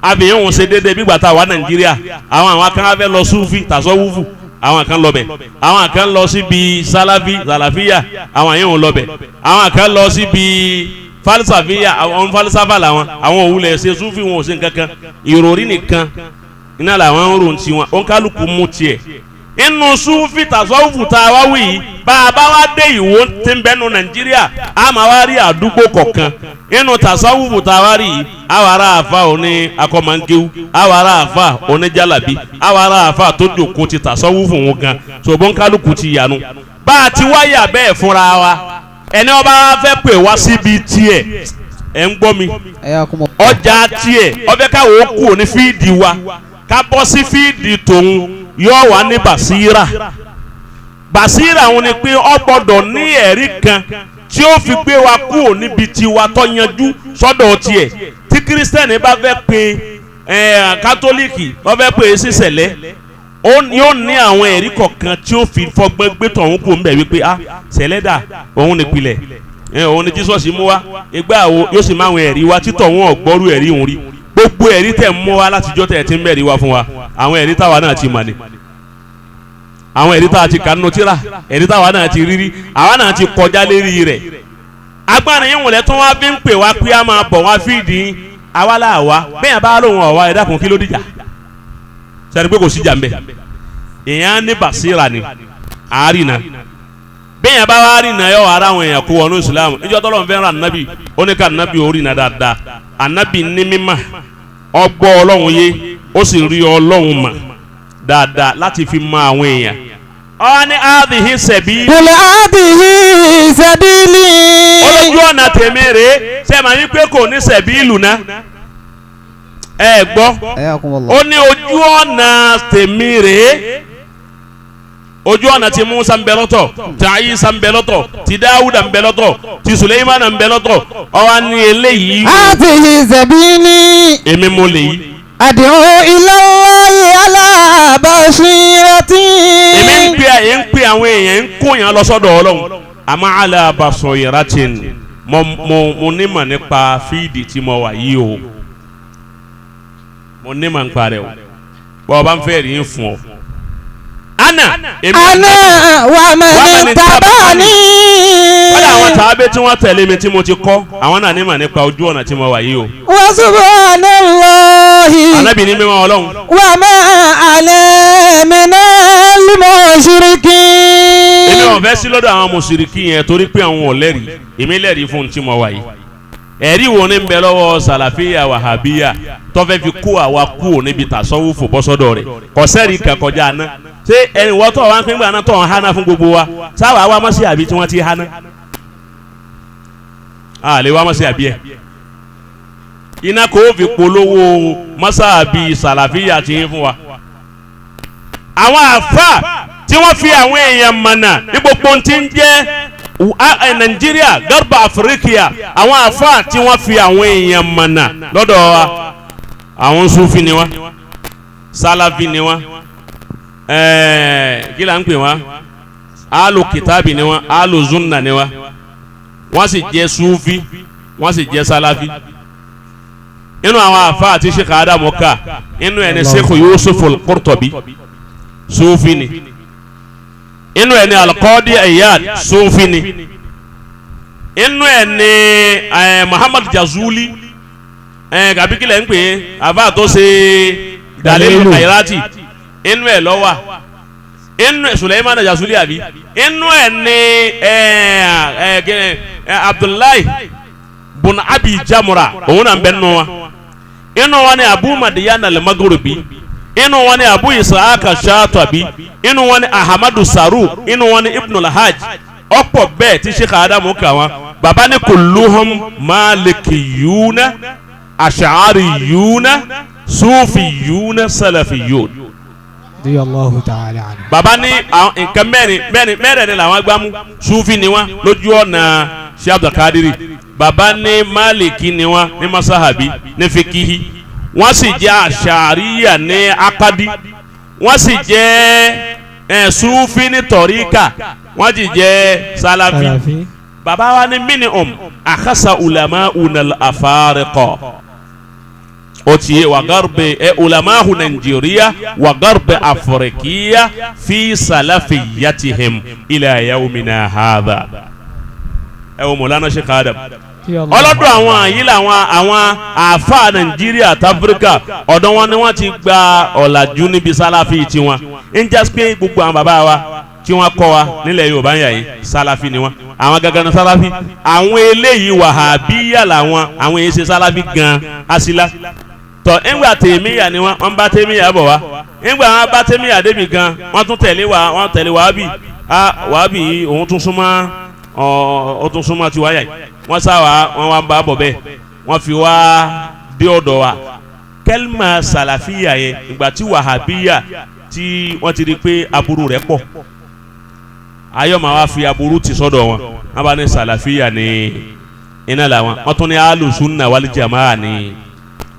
àbíyẹn òun ṣe déédéé bí gbàtà wà Nàìjíríà. Àwọn kan fẹ́ lọ Sufi tàṣọ́wúfù, àwọn kan lọ bẹ̀, àwọn kan lọ síbi Salafi Salafiya, àwọn yẹn òun lọ bẹ̀, àwọn kan lọ síbi falsafiya, àwọn falsafa làwọn, àwọn òun lè ṣe Sufi, wọn ò ṣe nǹkankan, ìròrí nìkan iná làwọn ń rò ti wọn, ó ń kálukú mú tiẹ̀. Inú Sufi tàṣọ́wúfù tá a wá wí yìí, bá a bá wá dé Ìwó tí ń bẹnu Nàìjíríà, a máa wá rí àdúgbò kọ̀ọ̀kan. Inú tàṣọ́wúfù tá a wá rí yìí, àwa ará àfa òní akọ́mọ̀nkéwú, àwa ará àfa òní jálàbí, àwa ará àfa tó jòkó ti tàṣọ́wúfù wọn gan, ṣòbọ̀n kálukú ti yanu. Bá a ti wáyà bẹ́ẹ̀ fúnra wa, ẹni ọba fẹ́ pè wá síbi tiẹ̀, ẹ̀ ń gbọ́ mi, ọjà tiẹ̀ ọbẹ̀ káwọ́ kú òní fíìdì wa, ká bọ́ sí fíìdì tòun, yóò wá ní basira. Basira òun ni pé ó gbọ́dọ̀ ní ẹ̀rí kan tí ó fi gbé wa kúrò níbi tiwa tó yanjú sọ́dọ̀ tiẹ̀. Tí kírísítẹ́nì bá fẹ́ pe kátólíìkì, wọ́n fẹ́ pe sí sẹ̀lẹ̀, yóò ní àwọn ẹ̀rí kọ̀ọ̀kan tí ó fi fọgbọ́n gbé tọ̀hún kù ń bẹ̀ wípé ah sẹ̀lẹ̀ dà, òun nípìlẹ̀, òun ni Jísọ́sì mú wa, ìgbà wo yóò sì máa àwọn ẹ̀rí wa títọ̀ wọn ọ̀gbọ́rú ẹ̀rí òun rí. Gbogbo ẹ̀rí tẹ̀ ń mú wa látijọ́ tẹ̀ ti ń bẹ̀rí wa fún wa, àwọn ẹ̀rí táwa náà ti mọ̀ ni, àwọn ẹ̀rí táwa ti kà nínú tírà, ẹ̀rí táwa náà ti rírí, àwa náà ti kọjá lérí rẹ̀. Agbára yín wọ̀lẹ́ tó wá fi ń pè wá pé a máa bọ̀ wá fídìí àwa láàwa, bẹ́ẹ̀ bá lóun ọ̀wá, ẹ dákun kí ló dìjà? Sẹ́ni pé kò síjà ń bẹ̀. Èèyàn ní bàṣírà ni, àárínà. Bẹ́ẹ̀ bá wá rìnà yọ ara àwọn èèyàn kó wọnú Islam. Níjọ́ tọ́lọ́ fẹ́ ràn nábì, ó ní ká nábì ó rìnà dáadáa. Ànábì ní mímà, ọgbọ́ Ọlọ́run yé, ó sì rí Ọlọ́run mà dáadáa láti fi mọ àwọn èèyàn. Ọ ní àdìhí sẹ̀bí. Qul àdìhí sẹ̀bílì. Olójú ọ̀nà tèmi rèé, ṣé màá yín pé kò ní sẹ̀bí ìlú náà? Ẹ gbọ́, ó ní ojú ọ̀nà tèmi rèé, ojú ọ̀nà tí Musa ń bẹ lọ́tọ̀, tí Isa ń bẹ lọ́tọ̀, tí Dáwúdà ń bẹ lọ́tọ̀, tí Suleimana ń bẹ lọ́tọ̀, ó wá ní eléyìí. Àdìhí sẹ̀bílì. Èmi mo lè yí. Ad'u ila Allahi ala basirati. Èmi ń pè àwọn èèyàn, ń kó yàn lọ sọ́dọ̀ Ọlọ́run, àmọ́ ala basiratin, mo nímọ̀ nípa fíìdì tí mo wà yìí o, mo nímọ̀ nípa rẹ̀ o, bọ́ọ̀ bá ń fẹ́ rí fún ọ. Ana wa man tabani. Kọ́dà àwọn tàbí tí wọ́n tẹ̀lé mi tí mo ti kọ́, àwọn náà nímọ̀ nípa ojú ọ̀nà tí mo wà yìí o. Wa subhanallahi. Ànábì ní mímọ́ Ọlọ́run. Wa ma ana minal mushrikin. Èmi ò fẹ́ sí lọ́dọ̀ àwọn mùsùlùmí yẹn torí pé àwọn ò lẹ́rìí, èmi lẹ́rìí fún tí mo wà yìí. Ẹ̀rí wo ni ń bẹ lọ́wọ́ Sàlàfíà Wàhábíyà tó fẹ́ fi kó àwa kú níbi tàṣọ́wùfù bọ́ sọ́dọ̀ rẹ̀? Kò sẹ́rì kan kọjá aná. Ṣé ẹni wọ́n tọ̀ wá ń pín gbà náà tọ̀ ń háná fún gbogbo wa? Sáwà wá mọ́ sí àbí tí wọ́n ti háná? A lè wá mọ́ sí àbí ẹ̀. Iná kò fi polówó mọ́sàbí Sàlàfíà ti ń fún wa. Àwọn àfà tí wọ́n fi àwọn èèyàn mọ̀nà ní gbogbo tí ń jẹ́ Nàìjíríà, Garba Afirikiya, àwọn àfáà tí wọ́n fi àwọn èèyàn mọ̀nà lọ́dọ̀ wa, àwọn Sufi ni wọ́n, Salafi ni wọ́n, kí là ń pè wọ́n, Alu kitabi ni wọn, alu zunna ni wọn, wọ́n sì jẹ́ sufi, wọ́n sì jẹ́ salafi. Inú àwọn afa àti Sheikh Adamu ká inú ẹni Sheikh Yusuf al-Qurtubi sufi ni, inú ẹni Al-Qadi Iyad sufi ni, inú ẹni Muhammad Jazuli kàbíkìlẹ̀ ń pè é àfa tó ṣe Dalilu Khairati, inú ẹ ló wà, inú ẹ Suleiman Jazuli àbí, inú ẹ ní Abdullahi bun Abi Jamra, òun náà ń bẹ nínú wa. Inú wa ni Abu Madiyan al-Maghribi, inú wa ni Abu Ishaq Shatabi, inú wa ni Ahmadu Saru, inú wa ni Ibn al-Hajj. Ọ̀pọ̀ bẹ́ẹ̀ tí Sheikh Adamu kà wọ́n. Baba ní kulluhum malikiyuna ash'ariyuna sufiyuna salafiyun. Radiyallahu ta'ala anhu. Baba ní nǹkan mẹ́rin mẹ́rin mẹ́rin ni làwọn gbámú. Sufi ni wọ́n lójú ọ̀nà Sheikh Abdul Qadiri. Baba ní maliki ni wọ́n ní masahabi ní fikihi, wọ́n sì jẹ́ ash'ariya ní akadi, wọ́n sì jẹ́ sufi ní tọ̀ríkà, wọ́n sì jẹ́ salafi. Baba wa ní minhum akhasa ulama'una al-afariqa, ó ti yé wa garbe ulama'u Nàìjíríà wa garbe Afrikiya fi salafiyatihim ila yawmina hadha. Ẹ wo Mọ̀lánà Sheikh Adam, ọlọ́dọ̀ àwọn yìí làwọn àwọn àáfàá Nàìjíríà àti Áfíríkà, ọ̀dọ̀ wọn ni wọ́n ti gba ọ̀làjú níbi sálàfí tiwọn. Ń jẹ́ pé gbogbo àwọn bàbá wa tí wọ́n kọ́ wa nílẹ̀ Yorùbá ń yà yìí sálàfí ni wọ́n, àwọn gangan ní sálàfí. Àwọn eléyìí wàhábíyà làwọn, àwọn èyí ṣe sálàfí gan asílá. Tọ́ ńgbà tèmíyà ni wọ́n bá tèmíyà bọ̀ wá, ńgbà wọn bá tèmíyà débi gan wọ́n tún tẹ̀lé wa, wọ́n tẹ̀lé wàhábì. Wàhábì yìí òun tún súnmọ́, ó tún súnmọ́ tiwa yà yìí. Wọ́n sá wa, wọ́n wá ń bá bọ̀ bẹ́ẹ̀, wọ́n fi wá dé ọ̀dọ̀ wa. Kẹ́lìmà sàlàfíà yẹn ìgbà tí wàhábíyà tí wọ́n ti di pé aburú rẹ̀ pọ̀, ayọ̀ máa wá fi aburú ti sọ́dọ̀ wọn. Wọ́n bá ní sàlàfíà ní iná làwọn, wọ́n tún ní alùsùnà wal jamaa ní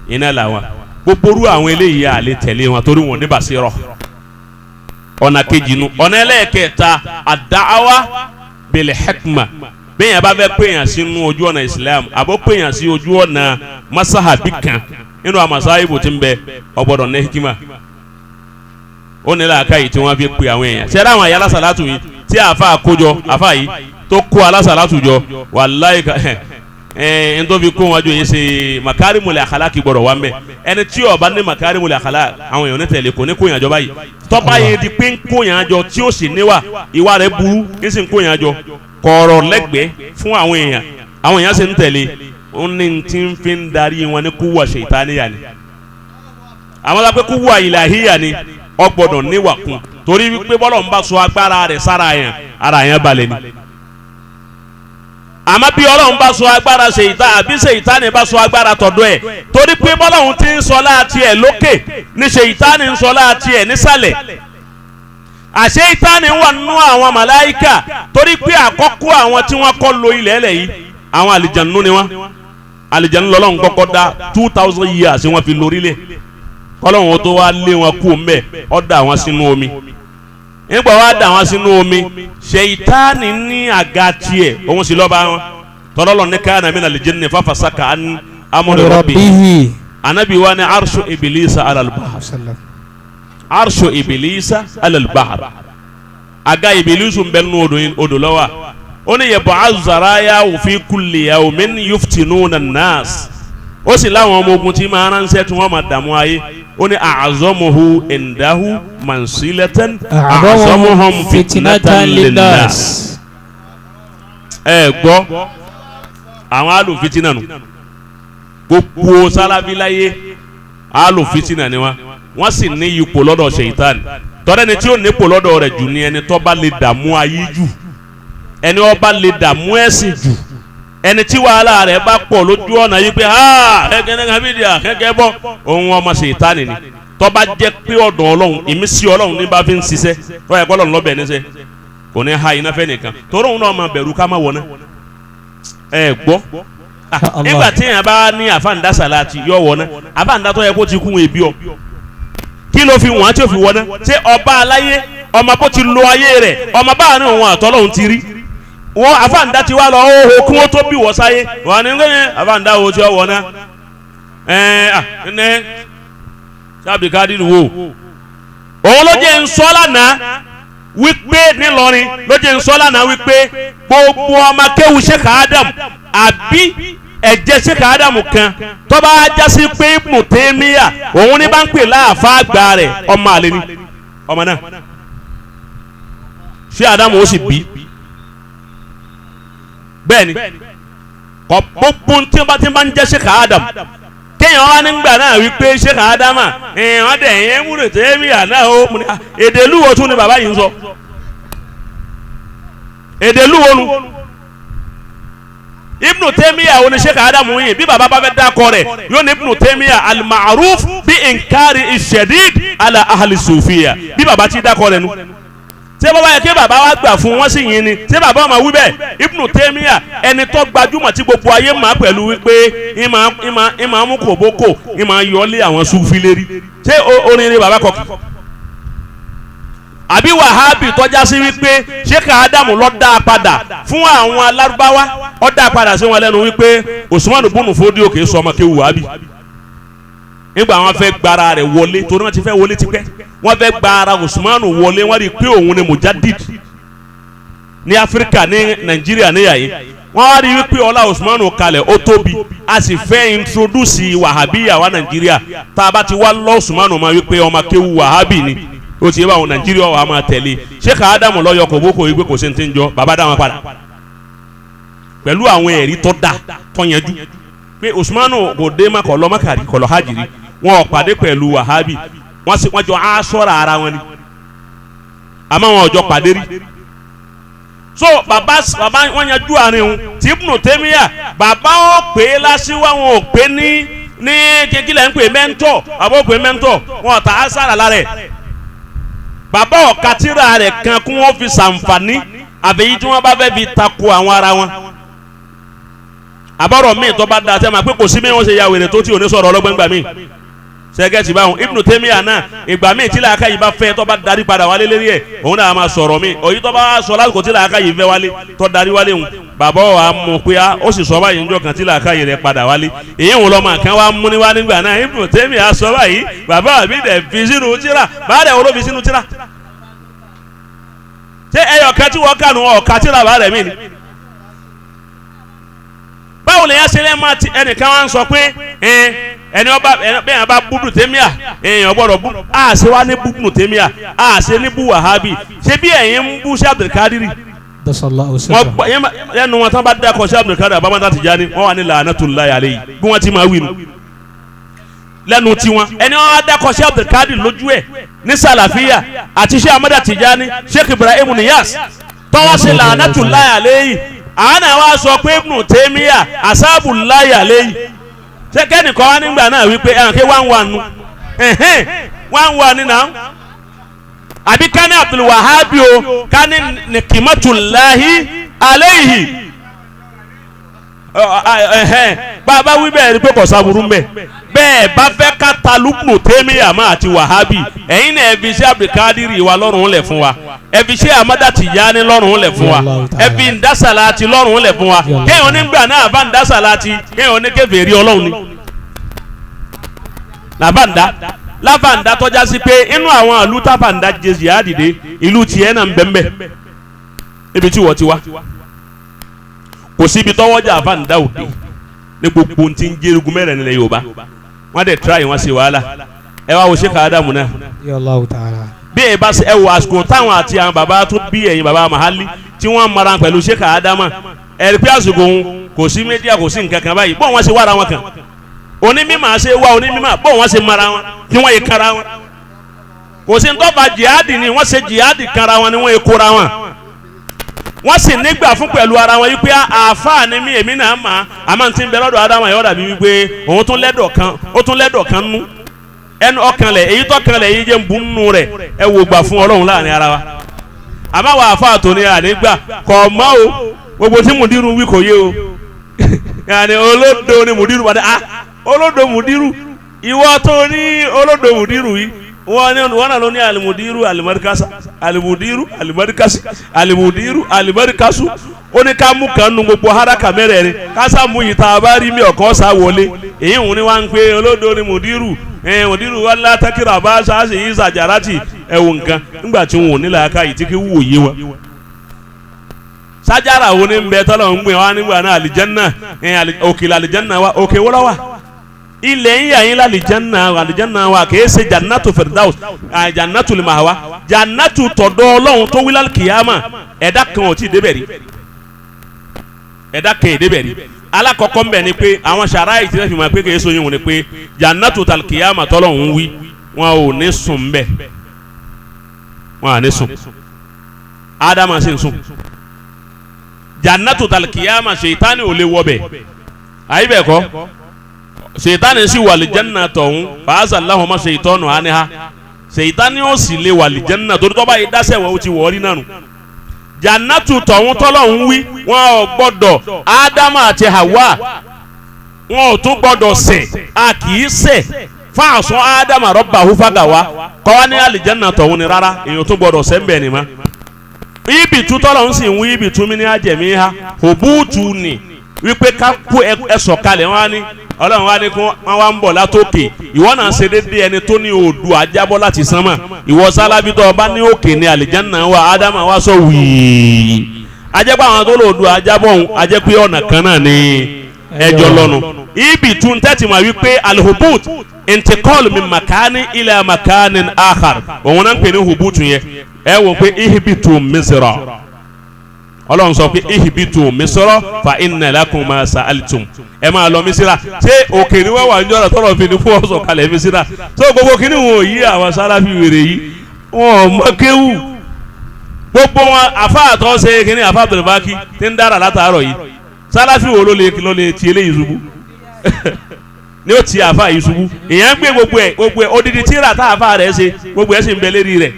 iná làwọn. Gbogbo orú àwọn eléyìí à lè tẹ̀lé wọn torí wọn ní bàṣírọ̀. Ọ̀nà kejì nu. Ọ̀nà ẹlẹ́ẹ̀kẹta, àdáwà bil hikma. Bẹ́ẹ̀ yẹn bá fẹ́ pèèyàn sínú ojú ọ̀nà Islam, àbó pèèyàn sí ojú ọ̀nà masahabi kan nínú àmàsáyìbò tí ń bẹ, ọgbọ́dọ̀ ní hikima. Ó ní làákàyè tí wọ́n fi pe àwọn èèyàn. Ṣé àwọn àyà alásàlátù yìí tí àfa àkójọ àfa yìí tó kó alásàlátù jọ, wàláhì ẹ̀ ń tó fi kó wọn jọ yìí ṣe makarimul akhlaq gbọ́dọ̀ wá ń bẹ. Ẹni tí ó bá ní makarimul akhlaq àwọn èèyàn ní tẹ̀lé, kò ní kó yàn jọ báyìí. Tọ́ba yẹn di pé ń kó yàn jọ tí ó sì níwà, ìwà rẹ̀ burú ń sì ń kó yàn jọ kọ̀ọ̀rọ̀ lẹ́gbẹ̀ẹ́ fún àwọn èèyàn, àwọn èèyàn sì ń tẹ̀lé. Ó ní tí ń fi ń darí wọn ní kúwà ṣètáníyà ni. Àwọn sọ pé kúwà ìlàhíyà ni, ó gbọ́dọ̀ níwà kún, torí wípé bọ́lọ̀ ń bá sọ agbára rẹ̀ sára yẹn, ara yẹn balẹ̀ ni. Àmọ́ bí Ọlọ́run bá sọ agbára ṣèyítá àbí ṣèyítánì bá sọ agbára tọ̀dọ̀ ẹ̀, torí pé bọ́lọ́run ti ń sọ láti ẹ̀ lókè ní ṣèyítánì ń sọ láti ẹ̀ nísàlẹ̀. Àṣeyítánì wà nínú àwọn màláíkà, torí pé àkọ́kọ́ àwọn tí wọ́n kọ́ lo ilẹ̀ ẹlẹ̀ yìí, àwọn àlìjànú ni wọ́n. Àlìjànú lọ́lọ́run kọ́kọ́ dá 2000 years wọ́n fi lórílẹ̀, kọ́lọ́run tó wá lé wọn kú mbẹ́, ó dà wọ́n sínú omi. Nígbà wá dà wọ́n sínú omi, ṣèyítánì ní àga tiẹ̀, òun sì lọ́ba wọn. Tọ́lọ́lọ́ ní kana minal jinni fafasaka an amri rabbihi. Anabi wa ní arshu ibilisa alal bahr, arshu ibilisa alal bahr. Àga ibilisu ń bẹ nínú odò lọ́wọ́. Ó ní yab'athu saraya fi kulli yawmin yuftinuna an-nas. Ó sì láwọn ọmọ ogun tí máa ránṣẹ́ tí wọ́n máa dààmú ayé. Ó ní a'zamuhu indahu mansilatan a'zamuhum fitnatan linnas. Ẹ gbọ́, àwọn alùfitinà nù. Gbogbo sálábí láyé alùfitinà ni wọn. Wọ́n sì ní ipò lọ́dọ̀ ṣèyítánì. Tọ́lá ẹni tí ó nípò lọ́dọ̀ rẹ̀ jù ni ẹni tó bá lè dààmú ayé jù, ẹni ó bá lè dààmú ẹ̀sìn jù, ẹni tí wàhálà rẹ̀ bá pọ̀ lójú ọ̀nà yìí pé kẹ́kẹ́ ní kábídìá kẹ́kẹ́ bọ́, òun ọmọ ṣèyítánì ni. Tó bá jẹ́ pé ọ̀dọ̀ Ọlọ́run, ìmísí Ọlọ́run ní bá fi ń ṣiṣẹ́, tó yẹ kó Ọlọ́run lọ́bẹ̀ níṣẹ́, kò ní ha iná fẹ́ nìkan, torí òun náà máa bẹ̀rù ká má wọ̀ náà. Ẹ gbọ́, nígbà tí èèyàn bá ní àfáǹdá sàláàtì yọ wọ̀ náà, àfáǹdá tó yẹ kó ti kún ebi ọ, kí ló fi wọ́n tí ó fi wọ́n náà? Ṣé ọba aláyé Ọmọ bó ti lo ayé rẹ̀, ọmọ báà ní òun àtọ́lọ́hún ti rí. Wọ́n àfàǹdá ti wá lọ óhó kí wọ́n tó bí wọ́ sáyé. Wọ́n ní gbẹ́yẹn àfàǹdá wo ti ọwọ́ náà. Ẹ ẹ sábìkádìrì wo. Òun ló jẹ́ nsọ́ lánàá wípé nílọrin ló jẹ́ nsọ́ lánàá wípé gbogbo ọmọ kéwu Sheikh Adam àbí ẹ̀jẹ̀ Sheikh Adam kan tó bá jásí pé Ibn Taymiyyah òun ní bá ń pè láàfáà àgbà rẹ̀ ọmọ àlè ni ọmọ náà Sheikh Adam ó sì bí bẹ́ẹ̀ ni kọ́ gbogbo tí wọ́n bá ń jẹ́ Sheikh Adam kéèyàn wá nígbà náà wípé Sheikh Adama wọ́n dẹ̀ yẹn múlò tẹ́míyà náà ó mú ni èdè lúwo tún ni bàbá yìí ń sọ èdè lúwo nu Ibn Taymiyyah òní Sheikh Adamu yìí bí bàbá bá fẹ́ dákọ rẹ̀ yóò ní Ibn Taymiyyah al-ma'ruf bí nkari ìṣẹ̀díd ala ahli sufiya bí bàbá ti dákọ rẹ̀ nu ṣé bàbá yẹ kí bàbá wa gbà fún wọn sì yín ni ṣé bàbá ọmọ wí bẹ́ẹ̀ Ibn Taymiyyah ẹni tó gbajúmọ̀ tí gbogbo ayé máa pẹ̀lú wípé ìmọ̀ mú kòbókò ìmọ̀ yọlé àwọn Sufi lérí ṣé orin ni bàbá kọ àbí Wàhábì tọ́já sí wípé Sheikh Adamu ló dá a padà fún àwọn alárúbáwá ó dá a padà sí wọn lẹ́nu wípé Usman bunu Fodio kì í sọ ọmọ kéwù Wàhábì nígbà wọn fẹ́ gbára rẹ̀ wọlé torí wọn ti fẹ́ wọlé tipẹ́ wọn fẹ́ gbára Usman wọlé wọn rí i pé òun ni mujadid ní Áfíríkà ní Nàìjíríà níyà yìí wọn wá rí i pé ọlá Usman kalẹ̀ ó tóbi a sì fẹ́ introduce Wàhábíyà wa Nàìjíríà tá a bá ti wá lọ Usman ma wípé ọmọ kéwù Wàhábì ni ó ti yẹ báwọn Nàìjíríà wà máa tẹ̀lé Sheikh Adamu lọ́yọ̀ kòbókò wípé kò sí ní ti ń jọ bàbá dá wọn padà pẹ̀lú àwọn ẹ̀rí tó dá tó yanjú pé Usmanu kò dé má kọ̀ lọ Mákà kọ̀ lọ hajj rí wọn ò pàdé pẹ̀lú Wàhábì wọ́n sì wọ́n jọ aṣọ́ra ara wọn ni àmọ́ wọn ò jọ pàdé rí so bàbá bàbá wọn yanjú àárín òun tí Ibn Taymiyyah bàbá wọn pè é lásìwá wọn ò pè ní ní kékeré ń pè mẹ́ńtọ̀ bàbá ò pè mẹ́ńtọ̀ wọn ò tà á sára lára ẹ̀ bàbá ọ̀ka tíra rẹ̀ kan kí wọ́n fi sàǹfààní àbẹ̀yí tí wọ́n bá fẹ́ fi tako àwọn ara wọn àbọ̀rọ̀ míì tó bá da sẹ́ ma pé kò sí mi wọ́n ṣe ya wèrè tó tí ò ní sọ̀rọ̀ ọlọ́gbọ́n gbà míì sẹ́gẹ̀tì báwọn Ibn Taymiyyah náà ìgbà míì tí làákà yìí bá fẹ́ tó bá darí padà wálé lérí ẹ̀ òun náà máa sọ̀rọ̀ míì òyì tó bá sọ lásìkò tí làákà yìí fẹ́ wálé tó darí wálé hùn bàbá wa mú pé ó sì sọ báyìí níjọ́ kan tí làákà yìí rẹ̀ padà wálé èyí ń lọ́mọ kan wá mú ní wá nígbà náà Ibn Taymiyyah sọ báyìí bàbá mi dẹ̀ fi sínú tíra bàbá rẹ̀ wọ́n fi sínú tíra ṣé ẹyọ kan tí wọ́n kànú ọ̀ka tíra bàbá rẹ̀ mí ni báwo lè yá ṣe lẹ́ máa ti ẹnìkan wá ń sọ pé ẹni ọba bẹ́ẹ̀ bá búdù tẹ́míà èèyàn gbọ́dọ̀ bú a ṣe wá ní búdù tẹ́míà a ṣe ní bú wàhábì ṣé bí ẹ̀yin ń bú sí Abdulkadiri lẹ́nu wọn tán bá dákọ̀ sí Abdulkadir abamada Tijani wọ́n wà ní la'natullahi alayhi bí wọ́n ti máa wí nu lẹ́nu tiwọn ẹni wọn á dákọ̀ sí Abdulkadir lójú ẹ̀ ní sàlàfíà àti sí Amada Tijani Sheikh Ibrahim Niyas tọ́wọ́ sí la'natullahi alayhi àwọn náà wá sọ pé Ibn Taymiyyah asabullahi alayhi ṣé kẹ́nìkan wá nígbà náà wípé ẹ̀hàn kí wọ́n wà nù wọ́n wà nínú àwọn àbí kání Abdul Wahhabi o kání nikimatullahi alayhi bàbá wí bẹ́ẹ̀ ni pé kò sábúrú mbẹ́ bẹ́ẹ̀ bá fẹ́ ká ta Ibn Taymiyyah mọ́ àti Wahhabi ẹ̀yin náà ẹ fi ṣe Abdulkadiri wa lọ́rùn lẹ̀ fún wa ẹ fi ṣe Amada Tijani lọ́rùn lẹ̀ fún wa ẹ fi Ndasalati lọ́rùn lẹ̀ fún wa kéèyàn nígbà náà bá Ndasalati kéèyàn ní kèfèrí Ọlọ́run ni làbàǹdà làbàǹdà tọ́já sí pé inú àwọn ìlú tàbàǹdà jésì àdìdé ìlú tiẹ̀ náà ń bẹ́ńbẹ́ níbi tí wọ́n ti wá kò síbi tọ́wọ́jà àbàǹdà òde ní gbogbo tí ń jẹ́rùgún mẹ́rẹ̀ nílẹ̀ Yorùbá wọ́n dẹ̀ tíráyì wọ́n ṣe wàhálà ẹ wá wo Sheikh Adamu náà bí ẹ bá ṣe ẹ wò àsìkò táwọn àti àwọn bàbá tó bí ẹ̀yin bàbá Mahali tí wọ́n mara pẹ̀lú Sheikh Adama ẹ̀rí pé àsìkò òun kò sí mídíà kò sí nǹkan kan báyìí bọ́ọ̀ wọ́n ṣe wára wọn kàn onímọ̀ ṣe wá onímọ̀ bọ́ọ̀ wọ́n ṣe mara wọn tí wọ́n yẹ kara wọn kò sí ntọ́fà jihadi ni wọ́n ṣe jihadi kara wọn ni wọ́n yẹ kóra wọn wọ́n sì nígbà fún pẹ̀lú ara wọn wípé àáfàá ni mí èmi náà mà á máa ti ń bẹ lọ́dọ̀ Ádámù yóò dàbí wípé òun tún lẹ́dọ̀ kan ó tún lẹ́dọ̀ kan nú ẹnu ọkàn lẹ̀ èyí tọ́kàn lẹ̀ èyí jẹ́ ń bu nínú rẹ̀ ẹ wò gbà fún Ọlọ́run láàrin ara wa àmọ́ àwọn àáfàá tó ní ànígbà kọ̀ mọ́ o gbogbo tí mùdírù wí kò yé o yàní olódo ni mùdírù wà ní a olódo mùdírù ìwọ tó ní olódo mùdírù yìí Wọ́n náà ló ní alimudiru alimarikasa alimudiru alimarikasi alimudiru alimarikasu. Ó ní ká mú kan nu gbogbo haraka mẹ́rẹ̀ẹ̀rin kásá mú yìí tá a bá rí mi ọ̀kan sá wọlé. Èyí ń ní wá ń pé olódo ni mudiru mudiru wàlá takira bá sáàsì yìí sàjàràtì ẹ̀wọ̀n nǹkan nígbà tí wọn ò ní làákà yìí tí kì í wò yé wọn. Sájàrà wo ni ń bẹ tọ́lọ̀ ń gbìn wá nígbà náà àlìjánná òkèlè àlìjánná wa òkè wọ́lọ́ wa ilẹ̀ ń yà yín lálìjánná àlìjánná wa kìí ṣe jannatu firdaus jannatu limahawa jannatu tọ̀dọ̀ ọlọ́run tó wí lálùkìyàmà ẹ̀dá kan ò tí ì débẹ̀ rí ẹ̀dá kan ì débẹ̀ rí. Alákọ̀ọ́kọ́ ń bẹ̀ ni pé àwọn sàráì tí wọ́n fi mọ̀ pé kìí ṣe oyún ni pé jannatu tàlùkìyàmà tọ́lọ́run wí wọn ò ní sùn bẹ́ẹ̀ wọn à ní sùn. Ádámà sì ń sùn. Jannatu tàlùkìyàmà ṣètánì ò lè wọ bẹ̀ àyè bẹ́ẹ̀ kọ́ ṣètánì sì wà lìjánná tọ̀hún fàásà láhùnmá ṣètọ́nù áníhá ṣètánì ó sì lè wà lìjánná torí tọ́ báyìí dáṣẹ̀ wọ́n ó ti wọ̀ ọ́ rí nánu. Jannatu tọ̀hún tọ́lọ́hún wí wọn ò gbọ́dọ̀ Ádámù àti Hawa wọn ò tún gbọ́dọ̀ ṣẹ̀ a kì í ṣẹ̀ fáàsọ Ádámù rabbahu fagawa kọ́ wa ní àlìjánná tọ̀hún ni rárá èèyàn tún gbọ́dọ̀ ṣẹ̀ ń bẹ̀ ni ma. Ibi tú tọ́lọ́hún sì ń wí ibi tú mi ní ajẹ̀mí ha òbúùtù ni wípé ká kó ẹ sọ̀kalẹ̀ wọn á ní ọlọ́run wa ní kó wọn wá ń bọ̀ látòkè ìwọ náà ṣe déédéé ẹni tó ní òdu àjábọ́ láti sánmà ìwọ sálábí tó ọba ní òkè ní àlìjánná wa ádámà wa sọ wíì ajẹ́pẹ́ àwọn tó lò òdu àjábọ̀ ọ̀hún ajẹ́pẹ́ ọ̀nà kan náà ní ẹjọ́ lọ́nu ibi tún tẹ́tì mọ̀ wípé alhubut intikọ́ọ̀lù mi makani ilẹ̀ makani akhar òun náà ń pè ní hubut yẹn ẹ wò pé ihibitu misra ọlọ́run sọ pé ihibitu misra fa inna lakum ma sa'altum ẹ máa lọ mísírà ṣé òkè ni wọ́n wà ní ọ̀rọ̀ tọ́lọ̀ fi ni fún ọ̀sọ̀ kalẹ̀ mísírà tó gbogbo kí ni wọn ò yí àwọn sáráfì wèrè yìí wọn ò mọ kéwù gbogbo wọn àfa àtọ́ ṣe kí ni àfa Abdulbaki ti ń dára látàárọ̀ yìí sáráfì wo ló lè ti eléyìí ṣubú ni ó ti àfa yìí ṣubú ìyẹn ń gbé gbogbo ẹ̀ odidi tíra tá àfa rẹ̀ ṣe gbogbo ẹ̀ sì ń bẹ lérí rẹ̀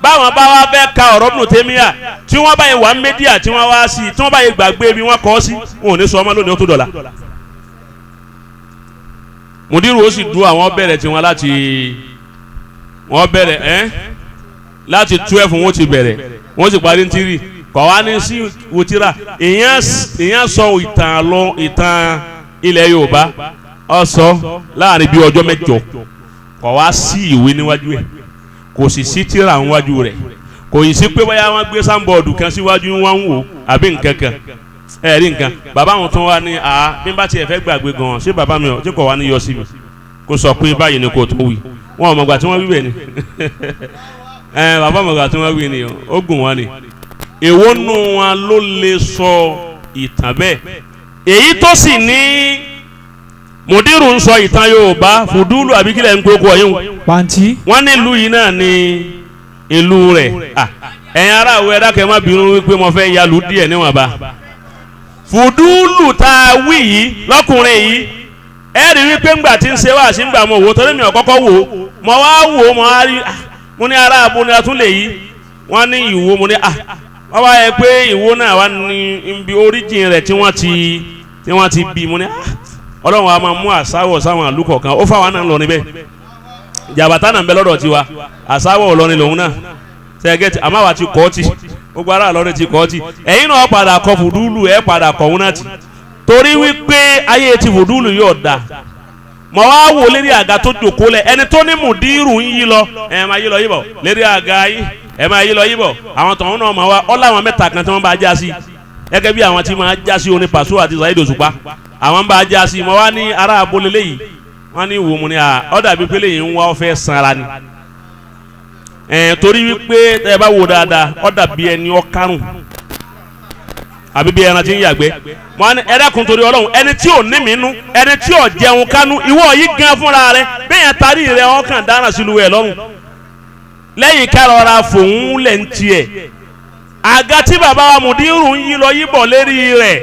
báwọn bá wá fẹ́ ka ọ̀rọ̀ Ibn Taymiyyah tí wọ́n bá yẹ wà mídíà tí wọ́n wá sí tí wọ́n bá yẹ gbàgbé bí wọ́n kọ́ sí wọn ò ní sọ ọmọ lónìí ó tún dọ̀la. Mùdírù ó sì du àwọn bẹ̀rẹ̀ tiwọn láti wọ́n bẹ̀rẹ̀ ẹ́ láti 12 wọ́n ti bẹ̀rẹ̀ wọ́n sì parí ntírì kọ̀ wá ní sí wòtíra ìyẹn sọ ìtàn lọ ìtàn ilẹ̀ Yorùbá ó sọ láàrin bí ọjọ́ mẹ́jọ kọ̀ wá sí ìwé níwájú ẹ̀ kò sì sí tíra níwájú rẹ̀ kò yìí sí pé bóyá wọ́n gbé sáńbọ̀ọ̀dù kan síwájú wọn ń wò àbí nǹkan kan ẹ rí nǹkan bàbá àwọn tó wá ní a bí n bá tiẹ̀ fẹ́ gbàgbé gan-an ṣé bàbá mi ò tí kò wá ní yọ sí mi kó sọ pé báyìí ni kò tó wí wọn ò mọ̀gbà tí wọ́n wí bẹ́ẹ̀ ni ẹ bàbá mọ̀gbà tí wọ́n wí ni ó gùn wọn ni èwo nù wọn ló lè sọ ìtàn bẹ́ẹ̀ èyí tó sì ní mùdírù ń sọ ìtàn Yorùbá fùdúlù àbí kílẹ̀ ń kókó ọ̀yìn pàǹtí. wọ́n ní ìlú yìí náà ní ìlú rẹ̀ ẹ̀yin ará àwọn ẹ̀dá kẹ́ má bínú wípé mo fẹ́ yalù díẹ̀ níwọ̀nba. Fùdúlù tá a wí yìí lọ́kùnrin yìí ẹ rí wípé ńgbà tí ń ṣe wá sí ńgbà mo wò torí mi ò kọ́kọ́ wò mo wá wò mo wá rí mo ní ará abo ni a tún lè yí wọ́n ní ìwò mo ní wọ́n wá yẹ pé ìwò náà wá ní ibi oríjìn rẹ̀ tí wọ́n ti bí mo ní ọlọ́run wa máa mú àsáwọ̀ sáwọn àlùkò kan ó fáwọn náà lọ níbẹ̀ jàbátá náà ń bẹ lọ́dọ̀ tiwa àsáwọ̀ ọlọ́rin lòun náà sẹ́gẹ̀tì àmọ́ àwa ti kọ́ ti gbogbo ara lọ́rin ti kọ́ ti ẹ̀yin náà padà kọ fùdúlù ẹ̀ padà kọ̀ òun náà ti torí wípé ayé ti fùdúlù yóò da mọ̀ wá wò lérí àga tó jòkó lẹ̀ ẹni tó ní mùdírù ń yí lọ ẹ̀ máa yí lọ yíbọ̀ lérí àga yìí ẹ̀ máa yí lọ yíbọ̀ àwọn tọ̀hún náà máa wá ọ́ láwọn mẹ́ta kan tí wọ́n bá já sí gẹ́gẹ́ bí àwọn tí máa já sí oní Pàṣọ àti Saheed Òṣùpá àwọn ń bá já sí mọ̀ wá ní ará abúlé léyìí wọ́n ní ìwò mu ni à ọ́ dàbí pé lẹ́yìn ń wá ọ́fẹ́ sanra ni ẹ̀ torí wípé ẹ bá wò dáadáa ọ́ dàbí ẹni ọ́ kárùn àbí bí ẹran tí ń yàgbẹ́ wọ́n ní ẹ dákun torí Ọlọ́run ẹni tí ò ní mí nú ẹni tí ò jẹun kánú ìwọ yìí gan fúnra rẹ bẹ́ẹ̀ tarí rẹ ọkàn dáná sílu ẹ̀ lọ́rùn lẹ́yìn kárọ̀ra fòun lẹ̀ ń tiẹ̀ àga tí bàbá wa mùdírù ń yí lọ yíbọ̀ lérí rẹ̀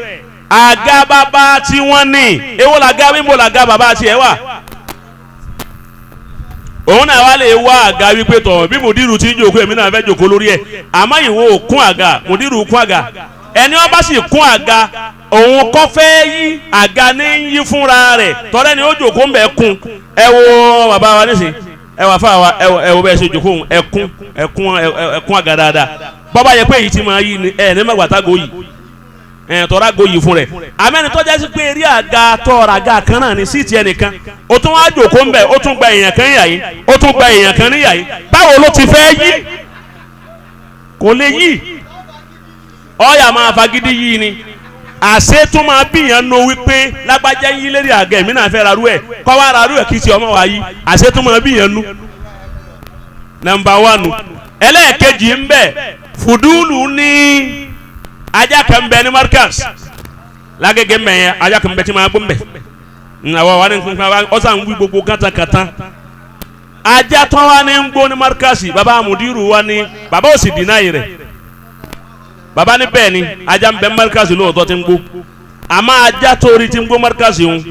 àga bàbá tí wọ́n ní èwo làga bíbo làga bàbá tiẹ̀ wà òun náà wá lè wá àga wípé tọ̀ bí mùdírù ti ń jòkó èmi náà fẹ́ jòkó lórí ẹ̀ àmọ́ ìwọ ò kún àga mùdírù kún àga ẹni ó bá sì kún àga òun kọ́ fẹ́ yí àga ní yí fúnra rẹ̀ tọ́lẹ́ ni ó jòkó ń bẹ̀ kún ẹ wo bàbá wa nísìn Ẹ wà fáwa ẹ wọ bẹ́ẹ̀ ṣe jòkó ẹkún ẹkún ẹkún àga dáadáa. Bọ́bá yẹ pé èyí ti máa yí ni ẹ ní mẹ́gbàtà go yìí ẹ tọ́ra go yìí fún rẹ̀. Àmẹ́ni tọ́jà sí pé eré àga tọ́ra àga kan náà ní síìtì ẹnìkan o tún wá jòkó ń bẹ̀ o tún gba èèyàn kan níyà yìí o tún gba èèyàn kan níyà yìí báwo ló ti fẹ́ yí? Kò lè yí. Ọ̀yà máa fagídí yí ni. Àṣé tún máa bíyàn nu wípé lágbájá yí lérí àga èmi náà fẹ́ rarú ẹ̀ kọ́ wá rarú ẹ̀ kí ti ọmọ wa yí àṣé tún máa bíyàn nu. Nọ́mbà wánu ẹlẹ́ẹ̀kejì ń bẹ fùdúlù ní ajá kan bẹ ní Markaz lágége ń bẹ yẹn ajá kan bẹ tí máa gbó ń bẹ àwọn wa ní nǹkan ọ̀sán wí gbogbo kátàkátà ajá tó wá ní ń gbó ní Markaz baba amudiru wa ní baba ò sì dínà yìí rẹ̀. Baba ní bẹ́ẹ̀ ni ajá ń bẹ Markaz lóòótọ́ ti ń gbó àmọ́ ajá torí ti ń gbó Markaz òun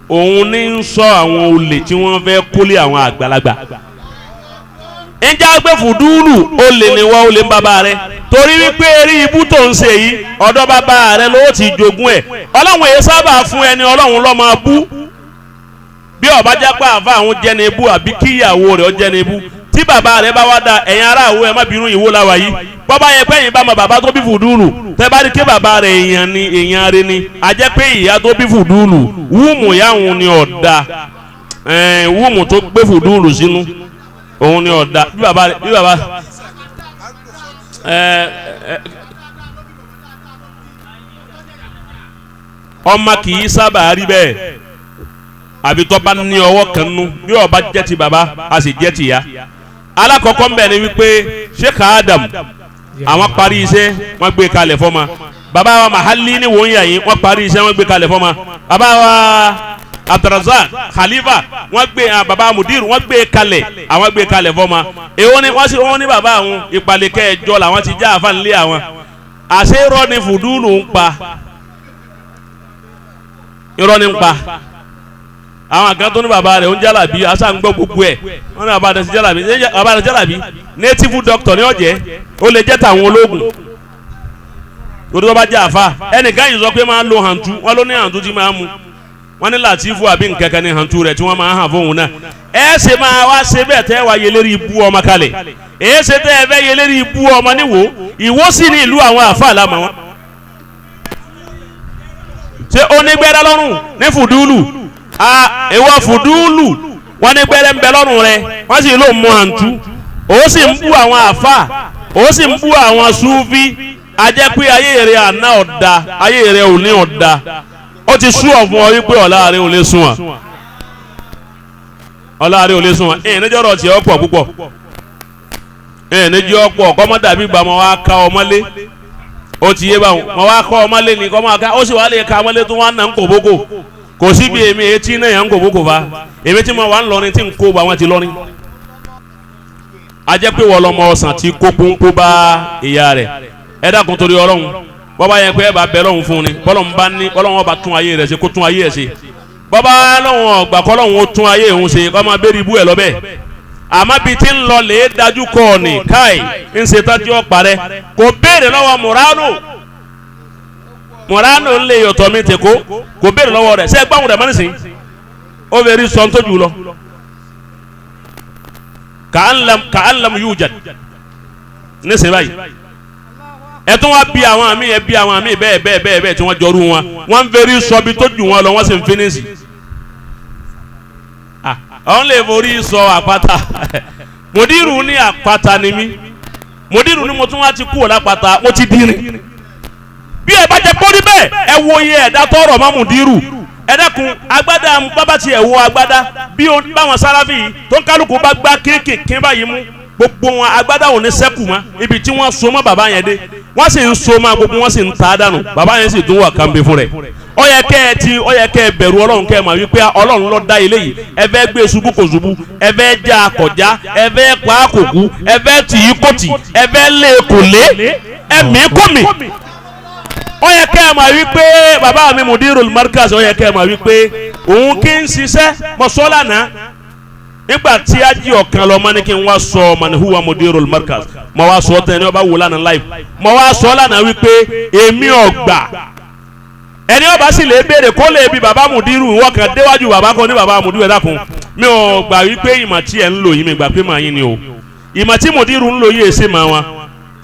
òun ní ń sọ àwọn olè tí wọ́n fẹ́ kólé àwọn àgbàlagbà. Ǹjẹ́ agbẹ́ fùdúlù olè ní wọ́n olè ń bàbá rẹ torí wípé eré ibú tó ń ṣe yìí ọ̀dọ̀ bàbá rẹ ló ti jogún ẹ̀. Ọlọ́run èyí sábà fún ẹni ọlọ́run ló máa bú bí ọba jápá àfa àwọn jẹni ibú àbí kíyàwó rẹ̀ ó jẹni ibú tí bàbá rẹ bá wá da ẹ̀yin aráàwọ̀ ẹ má bínú ìwó la wà yìí bọ́bá yẹ pé ẹ̀yin bá mọ bàbá tó bí fùdúlù tẹ́ bá rí ké bàbá rẹ̀ èèyàn ni èèyàn rẹ ni a jẹ́ pé ìyá tó bí fùdúlù wúmù yáhùn ni ọ̀dà wúmù tó gbé fùdúlù sínú òun ni ọ̀dà bí bàbá bí bàbá ọmọ kì í sábà rí bẹ́ẹ̀ àbí tó bá ní ọwọ́ kan nú bí ó bá jẹ́ ti bàbá a sì jẹ́ ti ya. Alákọ̀ọ́kọ́ ń bẹ̀ ni wípé Sheikh Adam àwọn parí iṣẹ́ wọ́n gbé kalẹ̀ fọ́mọ. Bàbá wa Mahali ní wọ́n yà yín wọ́n parí iṣẹ́ wọ́n gbé kalẹ̀ fọ́mọ. Bàbá wa Abdulrazak Khalifa wọ́n gbé bàbá Mudir wọ́n gbé kalẹ̀ àwọn gbé kalẹ̀ fọ́mọ. Èwo ni wọ́n sì wọ́n ní bàbá àwọn ìpàlẹ̀ kẹjọ làwọn ti já àfa nílé àwọn. Àṣé irọ́ ni fùdúlù ń pa irọ́ ni ń pa àwọn àgán tó ní bàbá rẹ̀ ń jálàbí asa ń gbọ́ gbogbo ẹ̀ wọ́n ní bàbá rẹ̀ sí jálàbí bàbá rẹ̀ jálàbí native doctor ní ọ̀jẹ̀ ó lè jẹ́ tàwọn ológun torí wọ́n bá jẹ́ àfa ẹnìkan yìí sọ pé máa ń lo hàǹtú wọ́n ló ní hàǹtú tí máa ń mu wọ́n ní làtífù àbí nkankan ní hàǹtú rẹ̀ tí wọ́n máa ń hàn fóun náà ẹ ṣe máa wá ṣe bẹ́ẹ̀ tẹ́ wá yẹlẹ́rì ibú ọmọ kalẹ̀ ẹ ṣe tẹ́ ẹ fẹ́ yẹlẹ́rì ibú ọmọ níwò ìwó sì ní ìlú àwọn àfa làmọ́ wọn. Ṣé ó ní gbẹ́rẹ́ lọ́rùn ní fùdúlù a ìwọ fùdúlù wọn ní gbẹ́rẹ́ ń bẹ lọ́rùn rẹ wọ́n sì ló mú àǹtú ó sì ń bú àwọn àfà ó sì ń bú àwọn súfí ajẹ́ pé ayé rẹ àná ọ̀dà ayé rẹ òní ọ̀dà ó ti sú ọ̀fun ọ wípé ọ̀la rẹ ò lè sùn wọn ọ̀la rẹ ò lè sùn wọn ẹ̀yìn níjọ́rọ̀ tiẹ̀ ọ̀pọ̀ púpọ̀ ẹ̀yìn níjọ́ ọ̀pọ̀ kọ́mọ́dàbí gbàmọ́ wa ká ọmọlé ó ti yé báwọn mọ wá kọ́ ọmọlé ní kọ́ máa ká ó sì wá lè ka ọmọlé tó wá nà ń kò bókò kò síbi èmi etí náà yà ń kò bókò fa èmi tí mo wà ń lọrin tí ń kó bá wọn ti lọrin. A jẹ́ pé wọ́n lọ́mọ ọ̀sán tí kó pọ́npọ́ bá ìyá rẹ̀ ẹ dákun torí Ọlọ́run bọ́bá yẹn pé ẹ bá bẹ lọ́hùn fún ni bọ́lọ́hùn bá ní bọ́lọ́hùn ọba tún ayé rẹ̀ ṣe kó tún ayé ẹ̀ ṣe bọ́bá lọ́hùn ọgbà kọ́lọ́hùn ó tún ayé òun ṣe kọ́ máa bẹ́ẹ̀ ibú ẹ̀ lọ́bẹ̀ àmọ́ bíi tí ń lọ lè dájú kọ́ ọ̀nì káì ń ṣe tán tí ó parẹ́ kò béèrè lọ́wọ́ Murano Murano ń lè yọ̀tọ̀ mi tèkó kò béèrè lọ́wọ́ rẹ̀ ṣé gbáhùn rẹ̀ mọ́ nísìnyí ó fẹ́ rí sọ́n tó jù lọ ka'an lam yujad nísìnyí báyìí ẹ tún wá bí àwọn àmì ẹ bí àwọn àmì bẹ́ẹ̀ bẹ́ẹ̀ bẹ́ẹ̀ bẹ́ẹ̀ tí wọ́n jọrú wọn wọ́n ń fẹ́ rí sọ bí tó jù wọn lọ wọ́n sì ń fínísì ọ̀n lè forí sọ àpáta mùdírù ní àpáta ni mí mùdírù ní mo tún wá ti kú ọ̀lápáta mo ti dírin bí ẹ bá jẹ kórí bẹ́ẹ̀ ẹ wo iye ẹ̀dá tọrọ mọ́ mùdírù ẹ dẹ́kun agbádá bábá ti ẹ̀ wo agbádá bí báwọn sáráfì yìí tó ń kálukú bá gbá kéékèèké báyìí mú gbogbo wọn agbádá ò ní sẹ́kù mọ́ ibi tí wọ́n so mọ́ bàbá yẹn dé wọ́n sì ń so mọ́ gbogbo wọn sì ń ta dànù bàbá yẹn sì tún wà kànbí fún rẹ̀ ó yẹ kẹ́ ẹ ti ó yẹ kẹ́ ẹ bẹ̀rù Ọlọ́run kẹ́ ẹ mọ̀ wípé Ọlọ́run ló dá ilé yìí ẹ fẹ́ gbé ṣubú kò ṣubú ẹ fẹ́ já kọjá ẹ fẹ́ pa kò kú ẹ fẹ́ tì í kò tì ẹ fẹ́ lé kò lé ẹ̀mí kò mì. Ó yẹ kẹ́ ẹ mọ̀ wípé bàbá mi Mudirul Markaz ó yẹ kẹ́ ẹ mọ̀ wípé òun kì í ṣiṣẹ́ mọ̀sọ́lá náà nígbà tí a jí ọ̀kan lọ mọ́ ní kí n wá sọ man huwa Mudirul Markaz mọ̀ wá sọ tẹ̀ ní ọba wò lánàá live mọ̀ wá sọ lánàá wípé èmi ọ̀gbà ẹni ọba sì lè béèrè kó lè bi baba Mudiru ìwọ kan déwájú baba kan ní baba Mudiru ẹ dákun Mi ò gbà wípé ìmọ̀ tí ẹ̀ ń lò yìí, mi gbà pé màá yín ni o. Ìmọ̀ tí mùdírù ń lò yìí èsè màá wọn.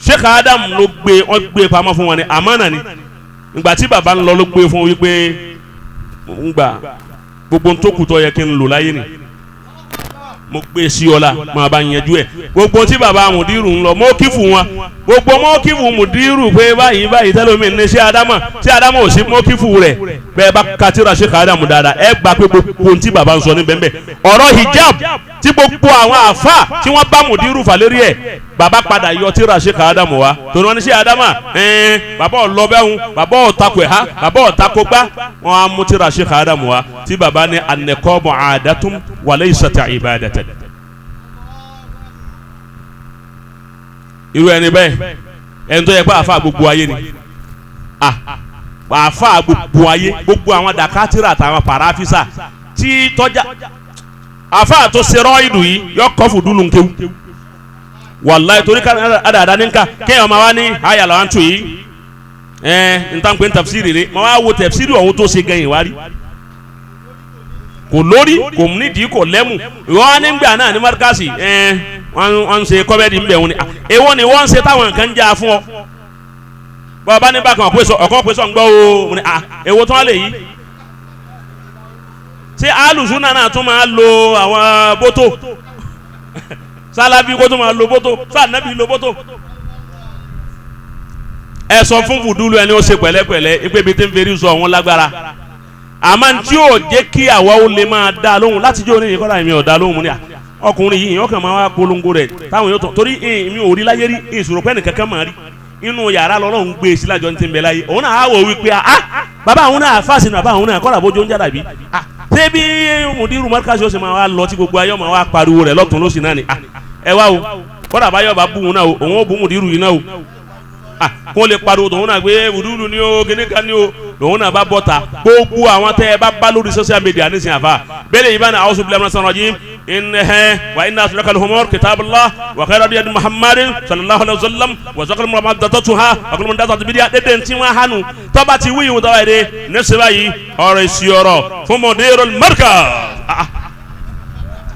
Sheikh Adam ló gbé, wọ́n gbé pamọ́ fún wọn ni, àmánà ni. Ìgbà tí bàbá ń lọ ló gbé fún wípé ń gbà gbogbo tó kù tó yẹ kí n lò láyé ni, mo gbé sí ọ la, máa bá yanjú ẹ. Gbogbo tí bàbá mùdírù ń lọ mọ́kìfù wọn, gbogbo mọ́kìfù mùdírù pé báyìí báyìí tẹ́lómi ní sí Ádámà, sí Ádámà ò sí mọ́kìfù rẹ̀. Bẹ́ẹ̀ bá katira Sheikh Ádámù dáadáa, ẹ gbà pé gbogbo tí bàbá ń sọ ní bẹ́ẹ̀ ọ̀rọ̀ hijab tí gbogbo àwọn àfa tí wọ́n bá mùdírù fà lérí ẹ̀, bàbá padà yọ tíra Sheikh Ádámù wa torí wọn ní sí Ádámà bàbá ọlọ́bẹ̀hún, bàbá ọ̀takò ẹ̀há, bàbá ọ̀takò gbá. Wọn á mú tíra Sheikh Ádámù wa tí bàbá ní an-niqabu 'adatun wa laysat 'ibadatan. Irú ẹni bẹ́ẹ̀, ẹni tó yẹ pé àfa gbogbo ayé ni, àfa gbogbo ayé, gbogbo àwọn dàkátìrà àtàwọn pàràfísà tí tọ́jà àfa tó serọ́ ìlú yìí yọ kọ́ fùdúlù nkéwu wàláyé torí àdàdà ní nká kéèyàn máa wá ní àyà làwọn tù yìí ẹ n tàn pé tafsiri rẹ máa wá wo tafsiri ọ̀hún tó ṣe gẹ̀yìn wá rí, kò lórí, kò nídìí, kò lẹ́mù. Ìwọ́n á nígbà náà ní márkàsì ẹ wọ́n ń ṣe kọ́mẹ́dì ń bẹ̀ wọ́n ni èwo ni wọ́n ń ṣe táwọn nǹkan ń jà fún ọ. Bàbá ní bákan ọ̀kan pèsè ọ̀ngbọ́ o, èwo tó wá lè yí. Ṣé alùsùnà náà tún máa lo àwọn bótó sálábí kó tún máa lo bótó sànàbí lo bótó. Ẹ sọ fún fùdúlù ẹni ó ṣe pẹ̀lẹ́pẹ̀lẹ́ ipe ibi tí ń ferí sọ òun lágbára, àmọ́ tí yóò jẹ́ kí àwa ó lè máa dá lóhùn láti jó oníyìí kọ́ra mi ò dá lóhùn ní à ọkùnrin yìí ọkàn máa wá polongo rẹ̀ táwọn yóò tán torí mi ò rí láyé rí ìṣòro pẹ́ nìkankan máa rí inú yàrá lọ́lọ́run gbé e sí lájọ ní ti ń bẹ láyé òun náà á wò wípé ah bàbá àwọn náà fásitì bàbá àwọn náà kọ́ra bójú oúnjẹ dàbí ah ṣé bí mùdírù mọ́ríkàsí ó sì máa wá lọ tí gbogbo ayé máa wá pariwo rẹ̀ lọ́tún lósì náà ni ẹ wá o kọ́ra báyọ̀ bá bú òun náà o òun ó bú mùdírù yìí náà o kó lè pariwo tòun náà pé mùdírù ni o kíníkan ni o lòun náà bá bọ́ ta gbogbo àwọn tẹ́ ẹ bá bá lórí social media nísìnyí àfa bẹ́ẹ̀ lè yí bá ní a'udhu billahi minash rajim innaha wa inna asraka al-humur kitabullah wa khayra hadi muhammadin sallallahu alayhi wa sallam wa zakal muhammadatuha wa kullu muhdathatin bid'ah dédé ntí wọn hànú tọ́ba ti wíyìí wọn tọ́ba yìí dé nẹ́sẹ̀ báyìí ọ̀rọ̀ èsì ọ̀rọ̀ fún mudirul markaz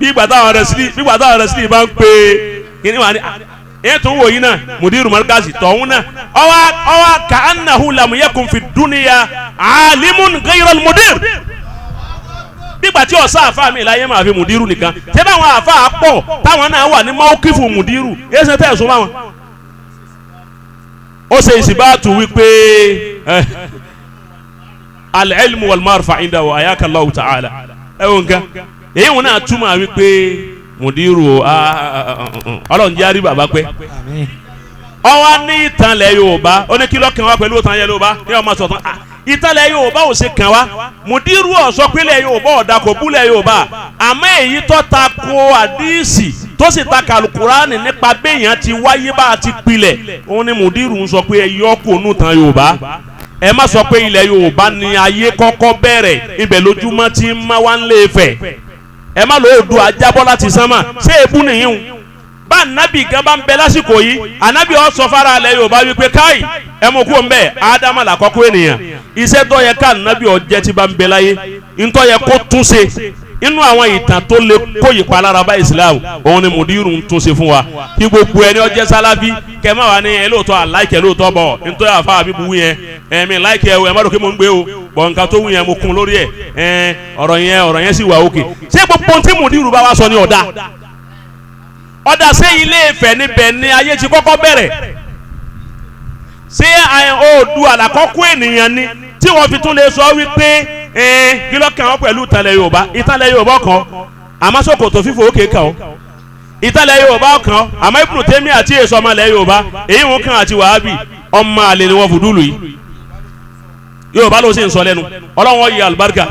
bí gbàtà ọ̀rẹ́ sílí bá ń pè kíní wà ní ẹ tún wò yín náà mudiru markazi tọ̀hún náà ọwọ́ ọwọ́ ka annahu lam yakun fi dunya alimun ghayra al-mudir. Nígbà tí ọ̀sán àfa mi láyé máa fi mudiru nìkan ṣé báwọn àfa pọ̀ táwọn náà wà ní mawqifu mudiru ẹ ṣe tẹ̀ sún báwọn. Ó ṣe ìsìbáàtú wípé al-ilmu wal-ma'rifa indahu ayaka Allahu ta'ala ẹ wọ́n nǹkan èyí wọn náà túmọ̀ wípé mùdírù ọlọ́run jẹ́ àrí bàbá pẹ́. Ọwọ́ ní ìtànlẹ̀ Yorùbá ó ní kí lọ́kàn wá pẹ̀lú ìtànlẹ̀ Yorùbá ní ọmọ sọ̀tàn ìtànlẹ̀ Yorùbá ò ṣe kàn wá. Mùdírù ọ̀sọ́ pínlẹ̀ Yorùbá ọ̀dà kò búlẹ̀ Yorùbá àmọ́ èyí tó ta ko àdíìsì tó sì ta kàlùkùránì nípa béèyàn ti wáyé bá a ti pilẹ̀ òun ni mùdírù ń sọ pé ẹ yọ kó nù tán Yorùbá. Ẹ má sọ pé ilẹ̀ Yorùbá ni ayé kọ́kọ́ bẹ̀rẹ̀ ibẹ̀ lójúmọ́ ti ń má wá ń lé Ifẹ̀. Ẹ má lọ odò ajábọ́ láti sánmà ṣé ebú nìyí o bá ànábì gan bá ń bẹ lásìkò yìí ànábì ó sọ fara alẹ́ Yorùbá wípé káì ẹ mú kú ń bẹ ádámà làkọ́kọ́ ènìyàn iṣẹ́ tó yẹ ká ànábì ó jẹ́ tí bá ń bẹ láyé ntọ́ yẹ kó túnṣe inú àwọn ìtàn tó lè kó ìpalára bá Islam òun ni mùdírù ń túnṣe fún wa kí gbogbo ẹni ó jẹ́ sálábí kẹ má wà ní ẹ lóòótọ́ àláìkẹ́ lóòótọ́ bọ̀ nítorí àfa àbí bu yẹn ẹ̀mí láìkẹ́ ẹ má dòkè mò ń gbé o bọ̀ nǹkan tó wù yẹn mo kún lórí ẹ̀ ọ̀rọ̀ yẹn sì wà òkè. Ṣé gbogbo tí mùdírù bá wa sọ ni ọ̀dà ọ̀dà ṣé Ilé Ifẹ̀ níbẹ̀ ni ayé ti kọ́kọ́ bẹ̀rẹ̀? Ṣé Oòduà làkọ́kọ́ ènìyàn ni tí wọ́n fi tún lè sọ wípé kí ló kàn wọ́n pẹ̀lú ìtàlẹ̀ Yorùbá? Ìtàlẹ̀ Yorùbá kan àmọ́ ṣòkòtò fífò òkè kàn ọ́ ìtàlẹ̀ Yorùbá kan àmọ́ Ibn Taymiyyah àti èso ọmọ ilẹ̀ Yorùbá èyí wọn kàn àti Wàhábì ọmọ àlè ni wọ́n fùdúlù yìí Yorùbá ló sì ń sọ lẹ́nu Ọlọ́run yìí àlùbáríkà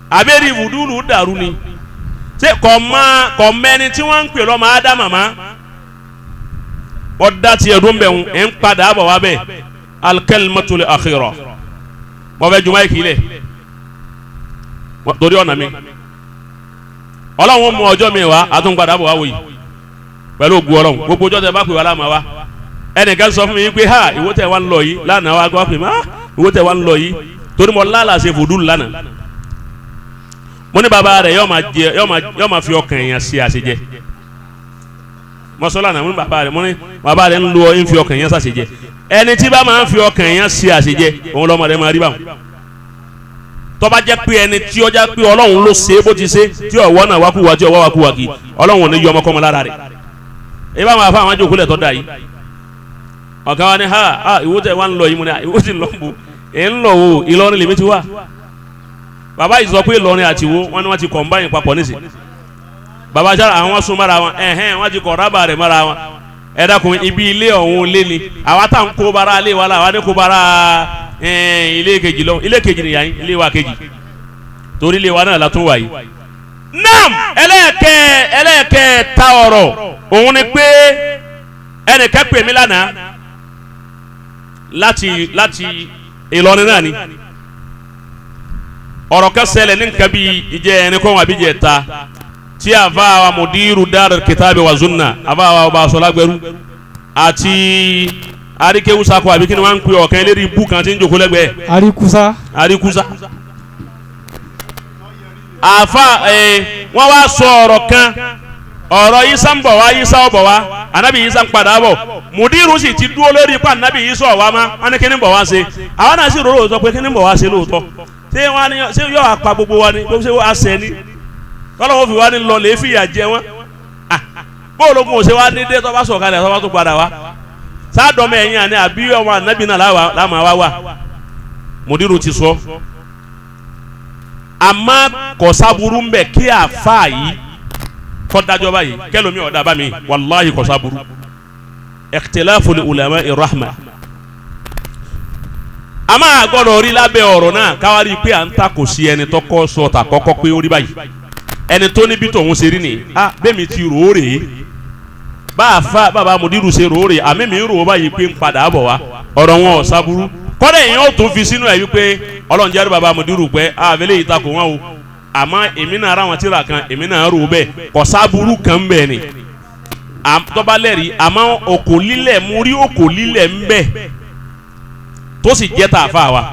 àbẹ́rẹ́ ìfùdúlù dàrú ni ṣé kò mẹ́ni tí wọ́n ń pè lọ́mọ Ádámà má ọ̀dà tiẹ̀ dún bẹ̀ ń padà bọ̀ wá bẹ̀ al-kalimatul akhira mọ fẹ́ jùmọ̀ ìkìlẹ̀ torí ọ̀nà mi Ọlọ́run mú ọjọ́ mi wá àtúnpadà bọ̀ wá wòyí pẹ̀lú ògùn Ọlọ́run gbogbo ọjọ́ tẹ bá pè wá láàmú wa ẹnìkan sọ fún mi pé ha ìwọ tẹ wá ń lọ yìí lánàá wá gbọ́ pé ha ìwọ tẹ wá ń lọ yìí torí mo lálàá ṣe fòdúlù lánàá Mo ní bàbá rẹ̀ yóò máa jẹ yóò máa fi ọkàn èèyàn ṣe àṣejẹ. Mọ́sọ́lá náà mo ní bàbá rẹ̀, mo ní bàbá rẹ̀ ń lo ń fi ọkàn èèyàn ṣàṣejẹ. Ẹni tí bá máa ń fi ọkàn èèyàn ṣe àṣejẹ, òun lọ́mọ rẹ̀ máa rí báwọn. Tó bá jẹ́ pé ẹni tí ó jẹ́ pé Ọlọ́run ló ṣe é bó ti ṣe, tí ọ̀wọ́ náà wákùwà, tí ọwọ́ wákùwà kì, Ọlọ́run ò ní yọ ọmọkọ́mọ lára rẹ̀. Èyí bá wọn àfa àwọn àjòkúlẹ̀ tó da yìí. Ọ̀kan wa ni ha ìwọ tẹ wá ń lọ yìí, mo ní ìwọ ti lọ bò ẹ̀ ń lọ o, Ìlọrin lèmi ti wá. Bàbá yìí sọ pé Ìlọrin àti wo wọn ni wọn ti kọ̀ǹbáyìn papọ̀ nísìn. Bàbá sára àwọn sún mọ́ra wọn, ẹ̀hẹ́n wọn ti kọ̀ rábà rẹ̀ mọ́ra wọn. Ẹ dákun, ibi ilé ọ̀hún lé ni àwa tá n kó bara ilé wa la, àwa ní kó bara ilé kejì lọ, ilé kejì nìyà yín, ilé wa kejì, torí ilé wa náà la tún wà yìí. Nam ẹlẹ́ẹ̀kẹ́ ta ọ̀rọ̀ òun ni pé ẹnìkan pè mí lánàá láti Ìlọrin náà ni. Ọ̀rọ̀ kan ṣẹlẹ̀ ní nǹkan bíi ìjẹ́ ẹni kọ́ wọn àbí jẹ́ ta tí àfa wa mudiru Darul Kitabi wa Sunna, àfa wa ọba Sọlágbẹ́rú àti arikewu sako àbí kí ni wọ́n ń pè ọ̀kan eléré ibú kan tí ń jòkó lẹ́gbẹ̀ẹ́ Arikusa. Arikusa. Àfa wọ́n wá sọ ọ̀rọ̀ kan, ọ̀rọ̀ Isa ń bọ̀ wá, Isa ń bọ̀ wá, anabi Isa ń padà bọ̀. Mudiru sì ti dúró lórí ipa anabi Isa ọ̀wá má, wọ́n ní kí ni ń bọ̀ wá ṣe. Àwọn náà sì rò lóòótọ́ pé kí ni ń bọ̀ wá ṣe lóòótọ́. Ṣé wọ́n á ní ṣé yóò apá gbogbo wa ni, gbogbo ṣé wọ́n á ṣẹ ni tọ́lọ́wọ́ fi wá ní lọ lè fìyà jẹ wọ́n. Bóòlù kò ṣe wá ní dé tó bá sọ̀kalẹ̀ tó bá tó padà wá sáàdọ̀mọ ẹ̀yìn àní àbí ọmọ ànábì náà láàmú wá wà. Mudiru ti sọ àmọ́ kò sábúrú ń bẹ̀ kí àáfàá yìí kọ́ dájọ́ báyìí kẹlòmí ọ̀dà bá mi, wàláhì kò sábúrú. Ikhtilaful ulama rahma. A máa gbọ́dọ̀ rí lábẹ́ ọ̀rọ̀ náà káwárí pé à ń ta kò sí ẹni tó kọ́ sọ ta kọ́kọ́ pé ó rí báyìí, ẹni tó níbi tòun ṣe rí ni a bẹ́ẹ̀ mi ti rò ó rèé, bá a fa bàbá Mudiru ṣe rò ó rèé, àmì mi ń rò ó báyìí pé ń padà bọ̀ wá. Ọ̀rọ̀ wọn ò sábúrú. Kọ́dà èèyàn ó tún fi sínú ẹ̀ wípé Ọlọ́run jẹ́ bàbá Mudiru pẹ́ àbẹ́lẹ́ yìí takò wọn o, àmọ́ èmi náà ara wọn tíra kan, èmi náà rò ó bẹ́ẹ̀, kò sábúrú kan bẹ́ẹ̀ ni tọ́ba lẹ́rìí. Àmọ́ òkò lílẹ̀ mú rí, òkò lílẹ̀ ń bẹ tó sì jẹ́ tà fà wá.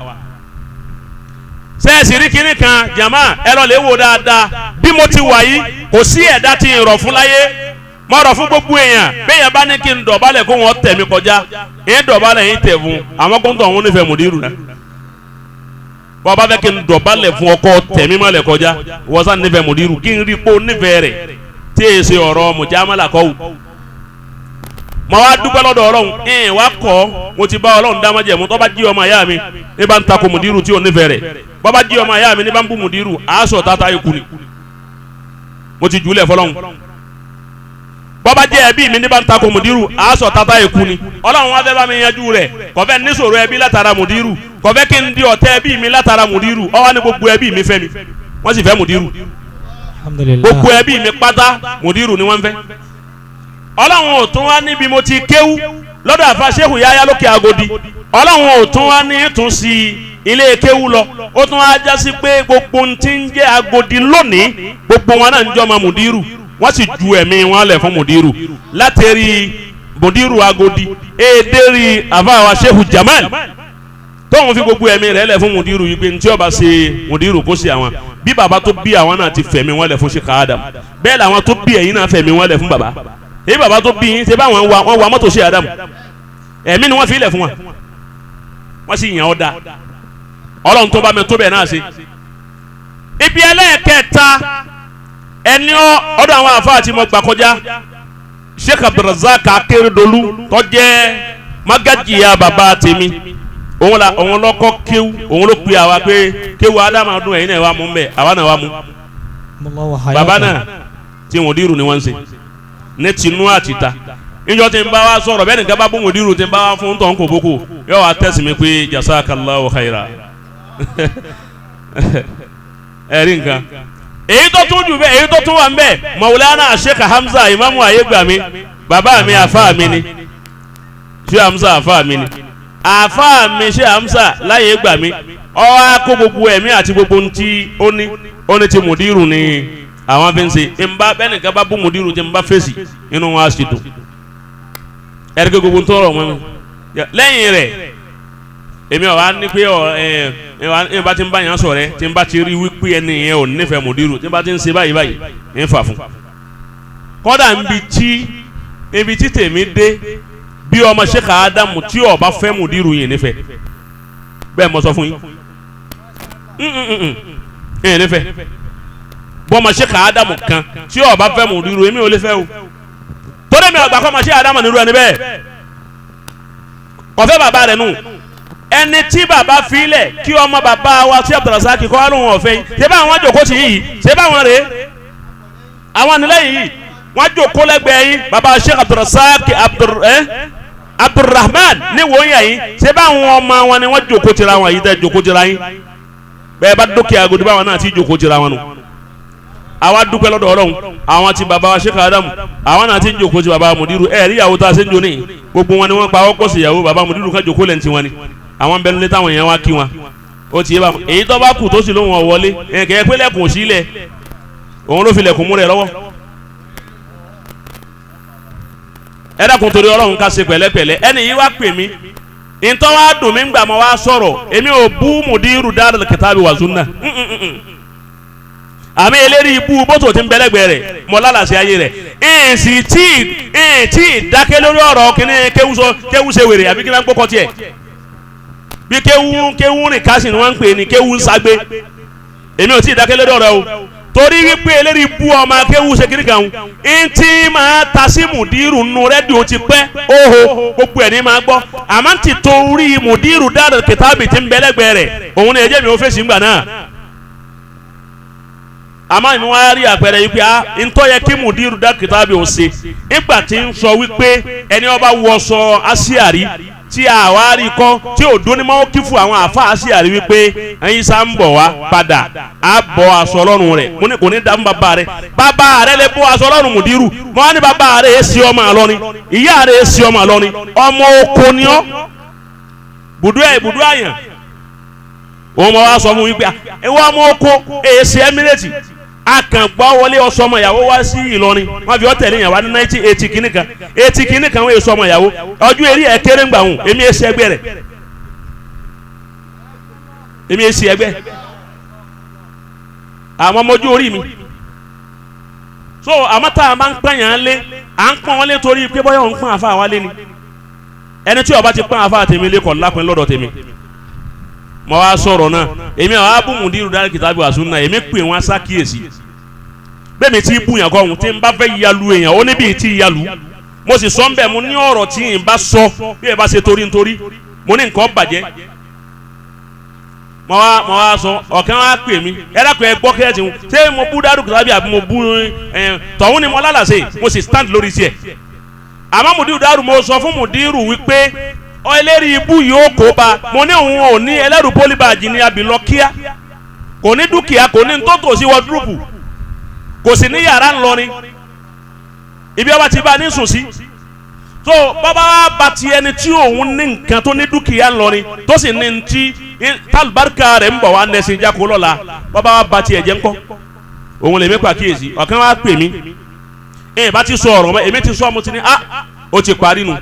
Sẹ́ẹ̀sì rí kinní kan jàmá, ẹ lọ lè wò dáadáa. Bí mo ti wà yìí, kò sí ẹ̀dá tí ń rọ̀ fún láyé, mo rọ̀ fún gbogbo èèyàn. Bẹ́ẹ̀ yẹn bá ní kí n dọ̀bálẹ̀ kó wọ́n tẹ̀ mí kọjá, ń dọ̀bálẹ̀ yín tẹ̀ fún àwọn kóńtò òun nífẹ̀ẹ́ Mudiru náà. Bọ́ bá fẹ́ kí n dọ̀bálẹ̀ fún ọkọ tẹ̀mí mọ́lẹ̀ kọjá, wọ́n sá nífẹ̀ẹ́ Mudiru kí n rí pé ó nífẹ̀ẹ́ rẹ̀ tí èyí ṣe ọ̀rọ̀ mùjámálà kọ́ wù. Mo wá dúpẹ́ lọ́dọ̀ Ọlọ́run, ẹ̀ wá kọ́ mo ti bá Ọlọ́run dá májẹ̀mú. Tó bá jí ọmọ ìyá mi ní bá ń takò Mudiru tí ò nífẹ̀ẹ́ rẹ̀, bọ́ bá jí ọmọ ìyá mi ní bá ń bú Mudiru, àásọ̀ tata ikú ni mo ti jùlẹ̀ fọlọ́run. Bọ́ bá jẹ́ ẹbí mi ní bá ń takò Mudiru, àásọ̀ tata ikú ni. Ọlọ́run wá fẹ́ bá mi yanjú rẹ̀, kò fẹ́ níṣòro ẹbí látara Mudiru, kò fẹ́ kí n di ọ̀tẹ̀ ẹbí mi látara Mudiru. Ó wá ní gbogbo ẹbí mi fẹ́ mi, wọ́n sì fẹ́ Mudiru. Gbogbo ẹbí mi pátá Mudiru ni wọ́n fẹ́. Ọlọ́run ò tún wá níbi mo ti kéwú lọ́dọ̀ àfa Shehu Yahya lókè Agodi, Ọlọ́run ò tún wá ní tún sí ilé kéwú lọ, ó tún wá já sí pé gbogbo ohun tí ń jẹ́ Agodi lónìí gbogbo wọn náà ń jọ́ ọmọ Mudiru, wọ́n sì ju ẹ̀mí wọn lẹ̀ fún Mudiru. Látẹ̀rí Mudiru Agodi èdèrí àfa wa Shehu Jamal tóun fi gbogbo ẹ̀mí rẹ̀ lẹ̀ fún Mudiru yìí pé ntí ó bá ṣe Mudiru kó ṣe àwọn. Bí bàbá tó bí àwọn náà ti fẹ̀mí wọn lẹ̀ fún Sheikh Adam, bẹ́ẹ̀ làwọn tó bí ẹ̀yin náà fẹ̀mí wọn lẹ̀ fún bàbá. Èyí bàbá tó bí yín ṣe bá wọn wa mọ́tò Sheikh Adam, ẹ̀mí ni wọ́n fi lẹ̀ fún wọn, wọ́n sì yàn ọ́ da. Ọlọ́run tó bá mi tó bẹ̀ náà ṣe. Ibi ẹlẹ́ẹ̀kẹta ẹni ọ̀dọ̀ àwọn àfa àti mọ̀ gbà kọjá, Sheikh Abdulrazak Akeredolu tó jẹ́ magajiya bàbá tèmi, òun la òun lọkọ kéwú, òun ló pe àwa pé kéwú Ádámù dùn ẹ̀yin náà wà mú mbẹ, àwa náà wà mú. Bàbá náà tí Mudiru ni wọ́n ń ṣe ní tinú àtìta. Níjọ́ tí ń bá wa sọ̀rọ̀ bẹ́ẹ̀ nìkan bá bú Mudiru tí ń bá wa fún tọ̀ ń kò bókò, yóò wá tẹ̀sí mi pé jazakallahu khaira. Ẹ̀rí nǹkan. Èyí tó tún jù bẹ́ẹ̀, èyí tó tún wà ń bẹ́ẹ̀, Maulana Sheikh Hamza Imamu Ayégbàmí, bàbá mi àfa mi ni, Sheikh Hamza àfa mi ni, àfa mi Sheikh Hamza láyé gbà mí, ó wá kó gbogbo ẹ̀mí àti gbogbo ohun tí ó ní, ó ní ti Mudiru ni àwọn fi ń ṣe. Nba bẹ́ẹ̀ nìkan bá bú Mudiru tí n bá fèsì, inú wọn á sì dùn. Ẹ̀rí gbogbo ń tọrọ wọn mi lẹ́yìn rẹ̀. Èmi ọ̀ wá ní pé ọ ẹ ẹ bá ti ń bá yàn sọ̀rẹ́ tí n bá ti rí wípé ẹni yẹn ò nífẹ̀ẹ́ mùdírù tí n bá ti ń ṣe báyìí báyìí ń fà fún. Kọ́dà níbi tí tèmi dé bí ọmọ Sheikh Adamu tí ó bá fẹ́ mùdírù yìí nífẹ̀ẹ́ bẹ́ẹ̀ mo sọ fún yín ẹ̀ nífẹ̀ẹ́ bọ́mọ Sheikh Adamu kan tí ó bá fẹ́ mùdírù èmi ò lè fẹ́ o torí mi ọgbà kọ́ ọmọ Sheikh Adamu nírú ẹni bẹ́ẹ̀ kọfẹ́ bàbá rẹ̀ nù ẹni tí bàbá filẹ̀ kí ọmọ bàbá wa sí Abdulrasaq kọ́ alóhùn ọ̀fẹ́ yìí ṣé báwọn jòkó sí yìí ṣé báwọn rèé àwọn nílẹ̀ yìí wọ́n jòkó lẹ́gbẹ̀ẹ́ yìí bàbá Sheikh Abdulrasaq Abdulrahman ní wọ́n yà yìí ṣé báwọn ọmọ wọn ni wọ́n jòkó tira wọn yìí tẹ́ jòkó tira yín bẹ́ẹ̀ bá dókè agodo báwọn náà ti jòkó tira wọn nù. Àwa dúpẹ́ lọ́dọ̀ Ọlọ́run àwọn ti bàbá wa Sheikh Adamu àwọn náà ti ń jòkó ti bàbá Mudiru ẹ̀ rí ìyàwó tá a ṣe ń jò ní gbogbo wọn ni wọ́n pa ọkọ̀ sí ìyàwó bàbá Mudiru kan jòkó lẹ́ǹtì wọn ni àwọn bẹnu lé táwọn èèyàn wá kí wọn ó ti yé bá èyí tó bá kù tó sì lóhùn ọ̀wọ́lé kẹ̀kẹ́ pé lẹ́kùn sílẹ̀ òun ló fi lẹ̀kùn mú rẹ̀ lọ́wọ́. Ẹ dákun torí Ọlọ́run ká ṣe pẹ̀lẹ́pẹ̀lẹ́ ẹni yìí wá pè mí ntọ́ wá dùn mí ngbà mọ́ wá sọ̀rọ̀ èmi ò bú Mudiru Darul Kitabi wa Sunnah àmì eléyìí ibú bótò tí ń bẹ́lẹ́gbẹ̀ẹ́ rẹ̀ mọ́ lálàsí ayé rẹ̀ ẹ̀ẹ́n tí ẹ̀ẹ́n tí dákẹ́ lórí ọ̀rọ̀ kínní kéwú ṣe wèrè àbí kí wọ́n gbọ́kọ̀ tiẹ̀ bí kéwú rìn kásì ni wọ́n ń pè ní kéwú ń sagbe èmi ò tí ì dákẹ́ lórí ọ̀rọ̀ o torí wípé eléyìí ibú ọmọ kéwú ṣe kiri kan ń tí máa ta sí Mùdírù nù rẹ́díò ti pẹ́ óho gbogbo ẹ̀ ní máa gbọ́ àmọ́ ti torí Mùdírù Darul Kitabi tí ń bẹ́lẹ́gbẹ̀ẹ́ rẹ̀ òun ni ẹ̀jẹ̀ mi ò fèsì ńgbà náà àmọ́ ìmú wa rí àpẹẹrẹ yìí pé a ntọ́ yẹ kí Mùdírù Darul Kitabi ò ṣe nígbà tí ń sọ wípé ẹni ọba wọṣọ aṣíàrí tí àwa rí kọ́ tí ò dún ní mọ́ kí fún àwọn àfa aṣíàrí wípé ẹyin sá ń bọ̀ wá padà á bọ́ aṣọ ọlọ́run rẹ̀ mo ní kò ní dá fún bàbá rẹ̀ bàbá rẹ̀ lè bọ́ aṣọ ọlọ́run Mùdírù mo wá ní bàbá rẹ̀ èsì ọmọ àlọ́ni ìyá rẹ̀ èsì ọmọ àlọ́ni ọmọ oko ni ọ́ bùdú ẹ̀ bùdú àyàn òun mọ̀ wá sọ fún wípé ìwọ ọmọ oko èsì Emirate akàngbọ́ wọlé ọsọmọ ìyàwó wá sí Ìlọrin wọn fi ọtẹlẹ yẹn wá ní 1980 kìíní kan 80 kìíní kan wọ́n èso ọmọ ìyàwó ọjọ́ eré ẹ̀ kéré ńgbà hùn èmi èsì ẹgbẹ́ rẹ̀ èmi èsì ẹgbẹ́ àwọn ọmọ ojú orí mi so àmọ́ tá a máa ń pọ́n yàn án lé à ń pọ́n wọn lé torí pé bọ́yọ̀ ń pọ́n àfa wa lé ni ẹni tí ó bá ti pọ́n àfa tèmi lé kọ̀ lápẹ́ lọ́dọ̀ tèmi mo wá sọ̀rọ̀ náà èmi àwọn abú Mùdírù Darul Kitabi wa Sunnah èmi pè wọ́n ṣàkíyèsí bẹ́ẹ̀ mi ti bú yàn kọ́ ohun tí n bá fẹ́ yalu èèyàn ó níbi tí yalu mo sì sọ ń bẹ̀ mo ní ọ̀rọ̀ tí n bá sọ bí ẹ bá ṣe torí nítorí mo ní nǹkan bàjẹ́ mo wá sọ ọ̀kan wá pè mí ẹ dákun ẹ gbọ́ kẹ́ẹ̀tì ń ṣé mo bú Darul Kitabi àbí mo bú tọ̀hún ni mo lálàsè mo sì stand lórí tiẹ̀ àmọ́ Mùdírù Darul mo sọ fún Mùdírù wípé ẹlẹ́rìí ibú yóò kó ba mo ní òun ò ní ẹlẹ́rù pólíbàjì ní abilọ kíá kò ní dúkìá kò ní tó sí wọdúrúpù kò sì ní yàrá ńlọrin ibi ọba ti bá ní sùn sí tó bàbá wa bá ti ẹni tí òun ní nǹkan tó ní dúkìá ńlọrin tó sì ní ntí tálùbáríkà rẹ̀ ń bọ̀ wá nẹ́sìn jákòó lọ́la bàbá wa bá ti ẹ̀jẹ̀ ńkọ́ òun lèmi pàkíyèsí ọ̀kan wa pè mí ẹ̀ bá ti sọ ọ̀rọ̀ mọ́ èmi ti sọ mo ti ní ah ó ti parí nu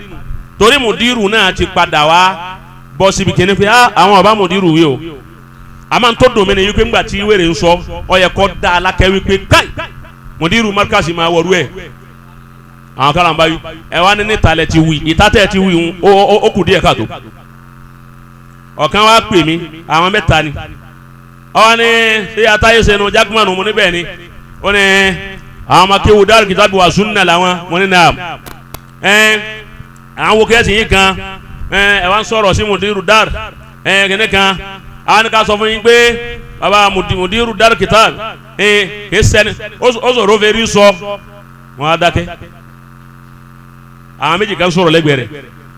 torí Mùdírù náà ti padà wá bọ́ síbi kìíní pé àwọn ọba Mùdírù wí o a máa ń tó dùn mí ni wípé ńgbà tí wèrè ń sọ ọ yẹ kọ́ da alákẹ́ wípé káì Mùdírù Markaz máa wọ̀rú ẹ̀ àwọn kan bá wí ẹ wá ní níta lẹ ti wí ìta tẹ̀ ti wí ń ó kù díẹ̀ káàtó ọ̀kan wá pè mí àwọn mẹ́ta ni ọ ní ṣé atáyé sẹnu jákèmánù mo níbẹ̀ ni ó ní àwọn ọmọ kéwù Darul Kitabi wa Sunnah làwọn mo ní nà ẹ àwọn wo kẹ́sì yín kan ẹ wá ń sọ̀rọ̀ sí Mùdírù Dar ẹ kìnìún kan àwọn ká sọ fún yín pé baba Mùdírù Darul Kitab ẹ kìí sẹ́ni ó sọ̀rọ̀ fẹ́ẹ́ sọ wọn á dákẹ́ àwọn méjì kan sọ̀rọ̀ lẹ́gbẹ̀ẹ́ rẹ̀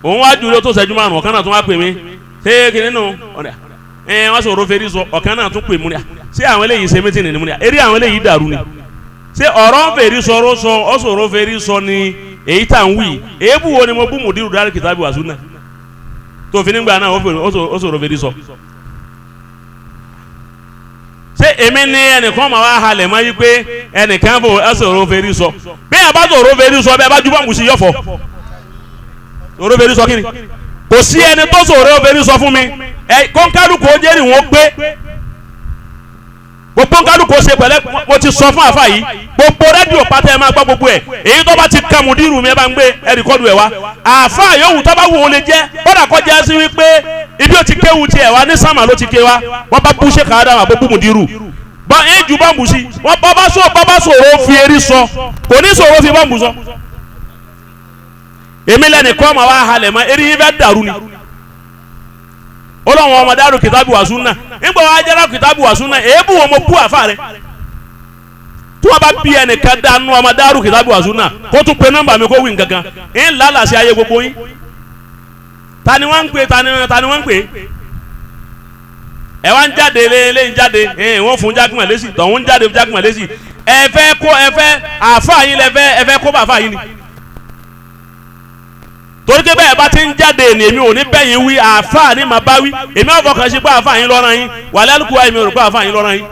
òun wá jùlọ tó ṣẹ́jú márùn ọ̀kan náà tún wá pè mí ṣé kìnìún nù ẹ wọ́n sọ̀rọ̀ fẹ́ẹ́ sọ ọ̀kan náà tún pè mí ṣé àwọn eléyìí ṣe mítìnì ni mo ní eré àwọn eléyìí dàrú ni ṣé ọ̀rọ̀ fẹ́ẹ́ sọ̀rọ̀ sọ ọ sọ̀rọ̀ fẹ́ẹ́ sọ ni èyí tá à ń wí èébù wo ni mo bú Mùdírù Darul Kitabi wa Sunnah tó fi nígbà náà ó sọ̀rọ̀ fèrè sọ. ṣé èmi ní ẹnìkan máa wá halẹ̀ mọ́ yí pé ẹnìkan bò ó sọ̀rọ̀ fèrè sọ bí ẹ bá sọ̀rọ̀ fèrè sọ bí ẹ bá ju bọ́ǹkù sí yọ̀fọ̀ sọ̀rọ̀ fèrè sọ kí ni kò sí ẹni tó sọ̀rọ̀ fèrè sọ fún mi Ẹ kọ́ńkálùkù ó jẹ́rìí wọn pé gbogbo nkálukú ṣe pẹ̀lẹ́. Mo ti sọ fún àfa yìí, gbogbo rédíò pátá ẹ máa gbọ́ gbogbo ẹ̀. Èyí tó bá ti ka mùdírù mi ẹ bá ń gbé ẹ rìkọ́dù ẹ wá. Àfa yòówù tó bá wù ó lè jẹ́, kódà kọjá sí wípé ibi ó ti kéwu tiẹ̀ wá ní sàmà ló ti ké wá. Wọ́n bá bú ṣe kàádà wà bó bú mùdírù bá ẹ ju bọ́ǹbù sí wọ́n bá sọ bá sọ̀rọ̀ fi eré sọ, kò ní sọ̀rọ̀ fi bọ́ǹbù sọ. Èmi lẹ́nìkan máa wá halẹ̀ mọ́ eré yín fẹ́ dàrú ni. Ọlọ́run ọmọ dárò kìtàbù wà súnà nígbà wàá jẹ́rọ kìtàbù wà súnà èébù wọn mo bú àfa rẹ. Tí wọ́n bá bí ẹnìkan dánú ọmọ dárò kìtàbù wà súnà kó tún pe nọ́mbà mi kó wí nǹkankan ń lálàsí ayé gbogbo yín. Ta ni wọ́n ń pè? Ta ni wọ́n ń pè? Ẹ wá ń jáde lé ń jáde, wọ́n fún jákèmọ̀ lẹ́sì, tọ̀hún ń jáde jákèmọ̀ lẹ́sì. Ẹ fẹ́ kó ẹ fẹ́ àfa yín lẹ fẹ́ ẹ fẹ́ kó bá àfa yín ni. Torí pé bẹ́ẹ̀ bá ti ń jáde ní èmi ò ní bẹ́yìn wí, àáfàá ní màá bá wí. Èmi ò fọkàn sí pé àáfàá yín lọ́ràn yín, wàlẹ́ àlùkò wa èmi ò rò pé àáfàá yín lọ́ràn yín.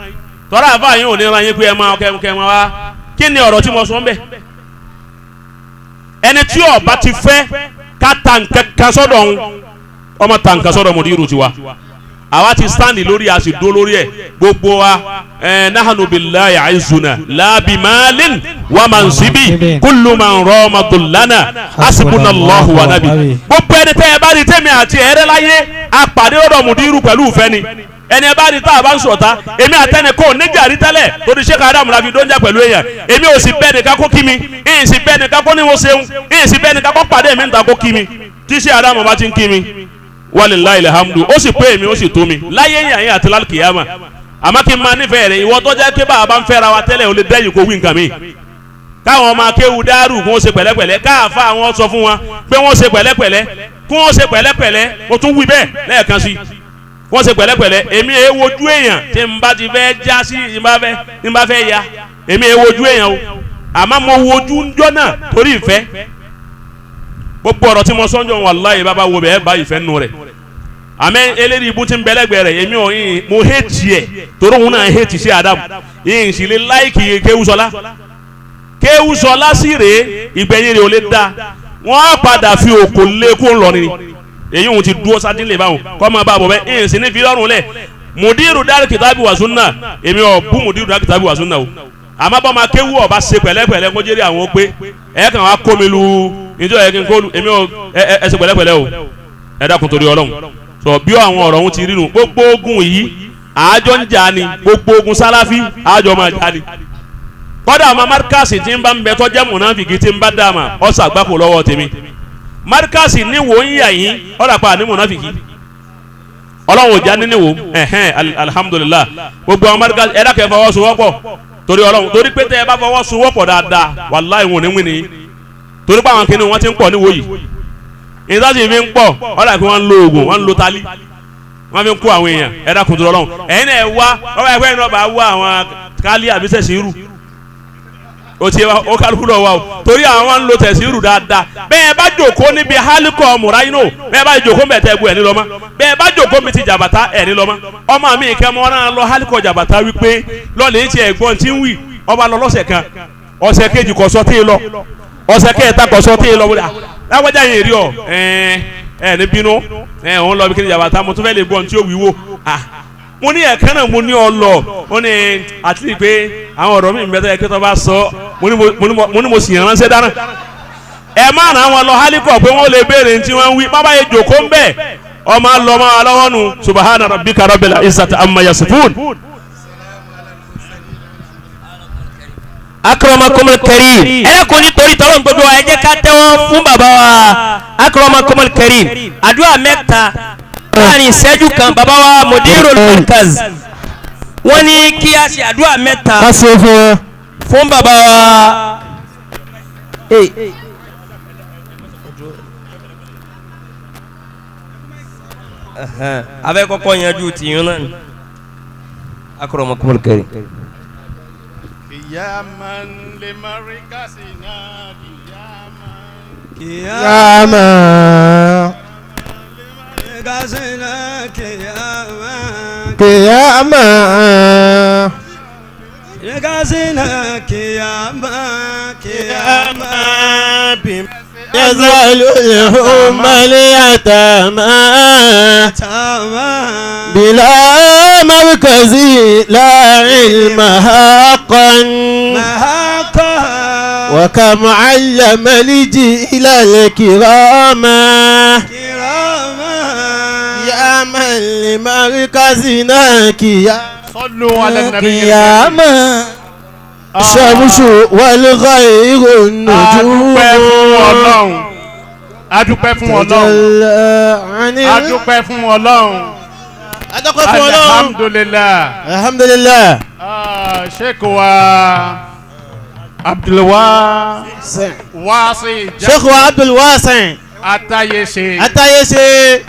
Tọ́lá àáfàá yín ò ní ran yín pé ẹ máa kẹ́ máa wá. Kí ni ọ̀rọ̀ tí mo sọ ń bẹ̀? Ẹni tí ó bá ti fẹ́ ká ta nǹkan kan sọ́dọ̀ òun, ọmọ ta nǹkan sọ́dọ̀ mùdírù tiwa. Àwa ti sáǹdì lórí, a sì dó lórí ẹ̀ gbogbo wa. Nahanu billahi aizuna la bimalin wa mansibi kullu man rama dullana hasbunallahu wa nabi. Gbogbo ẹni tẹ́ ẹ bá rí tẹ́mi àti ẹ̀rẹ́ láyé apàdé ọ̀dọ̀ mùdírù pẹ̀lú ìfẹ́ ni. Ẹni ẹ bá rí tá a bá ń sọ̀tá, èmi àtẹnì kò níjà rí tẹ́lẹ̀ torí Sheikh Adam la fi dóúnjà pẹ̀lú èèyàn. Èmi ò sì bẹ́ẹ̀ nìkan kó kí mi, èyí sì bẹ́ẹ̀ nìkan kó ní mo ṣeun, èyí sì bẹ́ẹ̀ nìkan kó pàdé mi níta kó kí mi. Tí Sheikh Adam bá ti ń kí mi, walilahi alhamdu, ó sì pé èmi ó sì tó mi láyé yàn yín àti lálùkìyàmà. Àmọ́ kí n máa nífẹ̀ẹ́ rẹ̀, ìwọ tó jẹ́ pé bá a bá ń fẹ́ra wa tẹ́lẹ̀ ò lè dẹ́yìn kó wí nǹkan mi. Káwọn ọmọ akéwu dárù kó ṣe pẹ̀lẹ́pẹ̀lẹ́, káàfà àwọn sọ fún wọn pé wọ́n ṣe pẹ̀lẹ́pẹ̀lẹ́, kó wọ́n ṣe pẹ̀lẹ́pẹ̀lẹ́. Mo tún wí bẹ́ẹ̀ lẹ́ẹ̀kan sí, kó wọ́n ṣe pẹ̀lẹ́pẹ̀lẹ́. Èmi èé wojú èèyàn tí n bá ti fẹ́ já sí, n bá fẹ́ ya, èmi èé wojú èèyàn o. Àmọ́ mo wojú ńjọ́ náà torí ìfẹ́. Gbogbo ọ̀rọ̀ tí mo sọ́njọ́ wàláhì bàbá wo bẹ́ẹ̀ bá ìfẹ́ nù rẹ̀. Àmẹ́ eléyìí ibú ti ń bẹ́lẹ́gbẹ̀ẹ́ rẹ̀, èmi ò yín mo hétì ẹ̀ torí òun náà hétì sí Ádámù. Yín sì lè láìkì Kéwúsọlá. Kéwúsọlá sì rèé, ìgbẹ̀yìn rẹ̀ ò lè da. Wọ́n á padà fi òkò lé kó lọ ni. Èyí òun ti dúró sátínlẹ̀ báwọn kọ́ máa bá a bọ̀ bẹ́ẹ̀. Yín sì ní fi lọ́rùn lẹ̀. Mùdírù dárò kìtàbí wà súnà, èmi ò bú mùdírù dárò kìtàbí wà súnà o. Àmọ́ bọ́ máa kéwú ọba ṣe pẹ̀lẹ́pẹ̀lẹ́ kó jẹ́rìí àwọn pé ẹ̀ kàn wá kó mi lu ìjọ yẹ kí n kó lu èmi ò ẹ ṣe pẹ̀lẹ́pẹ̀lẹ́ o. Ẹ dákun torí Ọlọ́run. Sọ bí àwọn ọ̀rọ̀ ọ̀hún ti rí nu. Gbogbo ogun yìí àjọ ń jà ni, gbogbo ogun sáláfí àjọ máa jà ni. Kọ́dà àwọn márkàsì tí ń bá ń bẹ tọ́jẹ́ mùnáfìkì tí ń bá dàmà ọ̀sà àgbákò lọ́wọ́ tèmi. Márkàsì níwò ń yà yín ọ̀dà pa ní mùnáfìkì. Ọlọ́run ò já ní níwò ẹ̀hẹ́n alhamdulillah. Gbogbo àwọn márkàsì ẹ dákẹ́ fọwọ́sowọ́pọ̀ torí Ọlọ́run, torí pé tẹ́ ẹ bá fọwọ́sowọ́pọ̀ dáadáa wàláhì wọn ò ní wí ni. Torí pé àwọn kìnìún wọn ti ń pọ̀ níwò yìí, ìdásí fi ń pọ̀ ọ̀dà pé wọ́n ń lo oògùn, wọ́n ń lo tali, wọ́n fi ń kó àwọn èèyàn. Ẹ dákun tó lọ́rùn ẹ̀yin náà wá ọba ẹgbẹ́ iná bá wá àwọn kálí àbí tẹ̀síìrù ó ti ó kálukú lọ wá o, torí àwọn ń lo tẹ̀síìrù dáadáa. Bẹ́ẹ̀ bá jòkó níbi hálíkọ̀ mùráyínò, bẹ́ẹ̀ bá jòkó mbẹ̀ tẹ́ bu ẹ̀ ní lọ́mọ, bẹ́ẹ̀ bá jòkó mi ti jàbàtà ẹ̀ ní lọ́mọ. Ọmọ mi kẹ́mọ́ náà lọ hálíkọ̀ jàbàtà wípé lọ́ọ̀lì ti ẹ̀gbọ́n ti ń wì ọba lọ lọ́sẹ̀ kan, ọ̀sẹ̀ kejì kọ̀sọ́ tí ì lọ, ọ̀sẹ̀ kẹta kọ̀sọ́ tí ì lọ wọlé lágbájá yìí rí ọ ẹ ẹ ní bínú ẹ òun lọ bí kí ni jàbàtà mo tún fẹ́ lè gbọ́n tí ó wíwò. Mo ní ẹ̀kan náà mo ní ọ lọ, ó ní àti pé àwọn ọ̀rọ̀ mi bẹ́tẹ̀ kí tó bá sọ mo ní mo sì ránṣẹ́ dáná. Ẹ má ràn wọn lọ hálíkọ̀ pé wọ́n lè béèrè ní tí wọ́n ń wí bàbá yẹn jòkó ń bẹ̀ ọmọ lọ máa lọ́wọ́ nu. Subahana rabbika rabbil izzati amma yasifun. Akramakumul karim. Ẹ kò ní torí tọ́lọ́ gbogbo wa, ẹ jẹ́ ká tẹ́wọ́ fún bàbá wa Akramakumul karim. Àdúrà mẹ́ta láàrin ìṣẹ́jú kan, bàbá wa Mudirul Markaz wọ́n ní kí a ṣe àdúrà mẹ́ta fún bàbá wa. Abẹ́ kọ́kọ́ yanjú tìyún náà ni. Akramakumul karim. Qiyaman limarkazina qiyaman qiyaman limarkazina qiyaman qiyaman limarkazina qiyaman qiyaman bi يزال الهم اليتامى بلا مركز لا علم حقا وكم علم الجيل الكراما يا من لمركزنا صلوا على النبي قياما الشمس والغير النجوم. Adúpẹ́ fún Ọlọ́run, adúpẹ́ fún Ọlọ́run, adúpẹ́ fún Ọlọ́run. Alhamdulillah, alhamdulillah. Sheikh wa Abdulwasi, Sheikh wa Abdulwasi Atayese, Atayese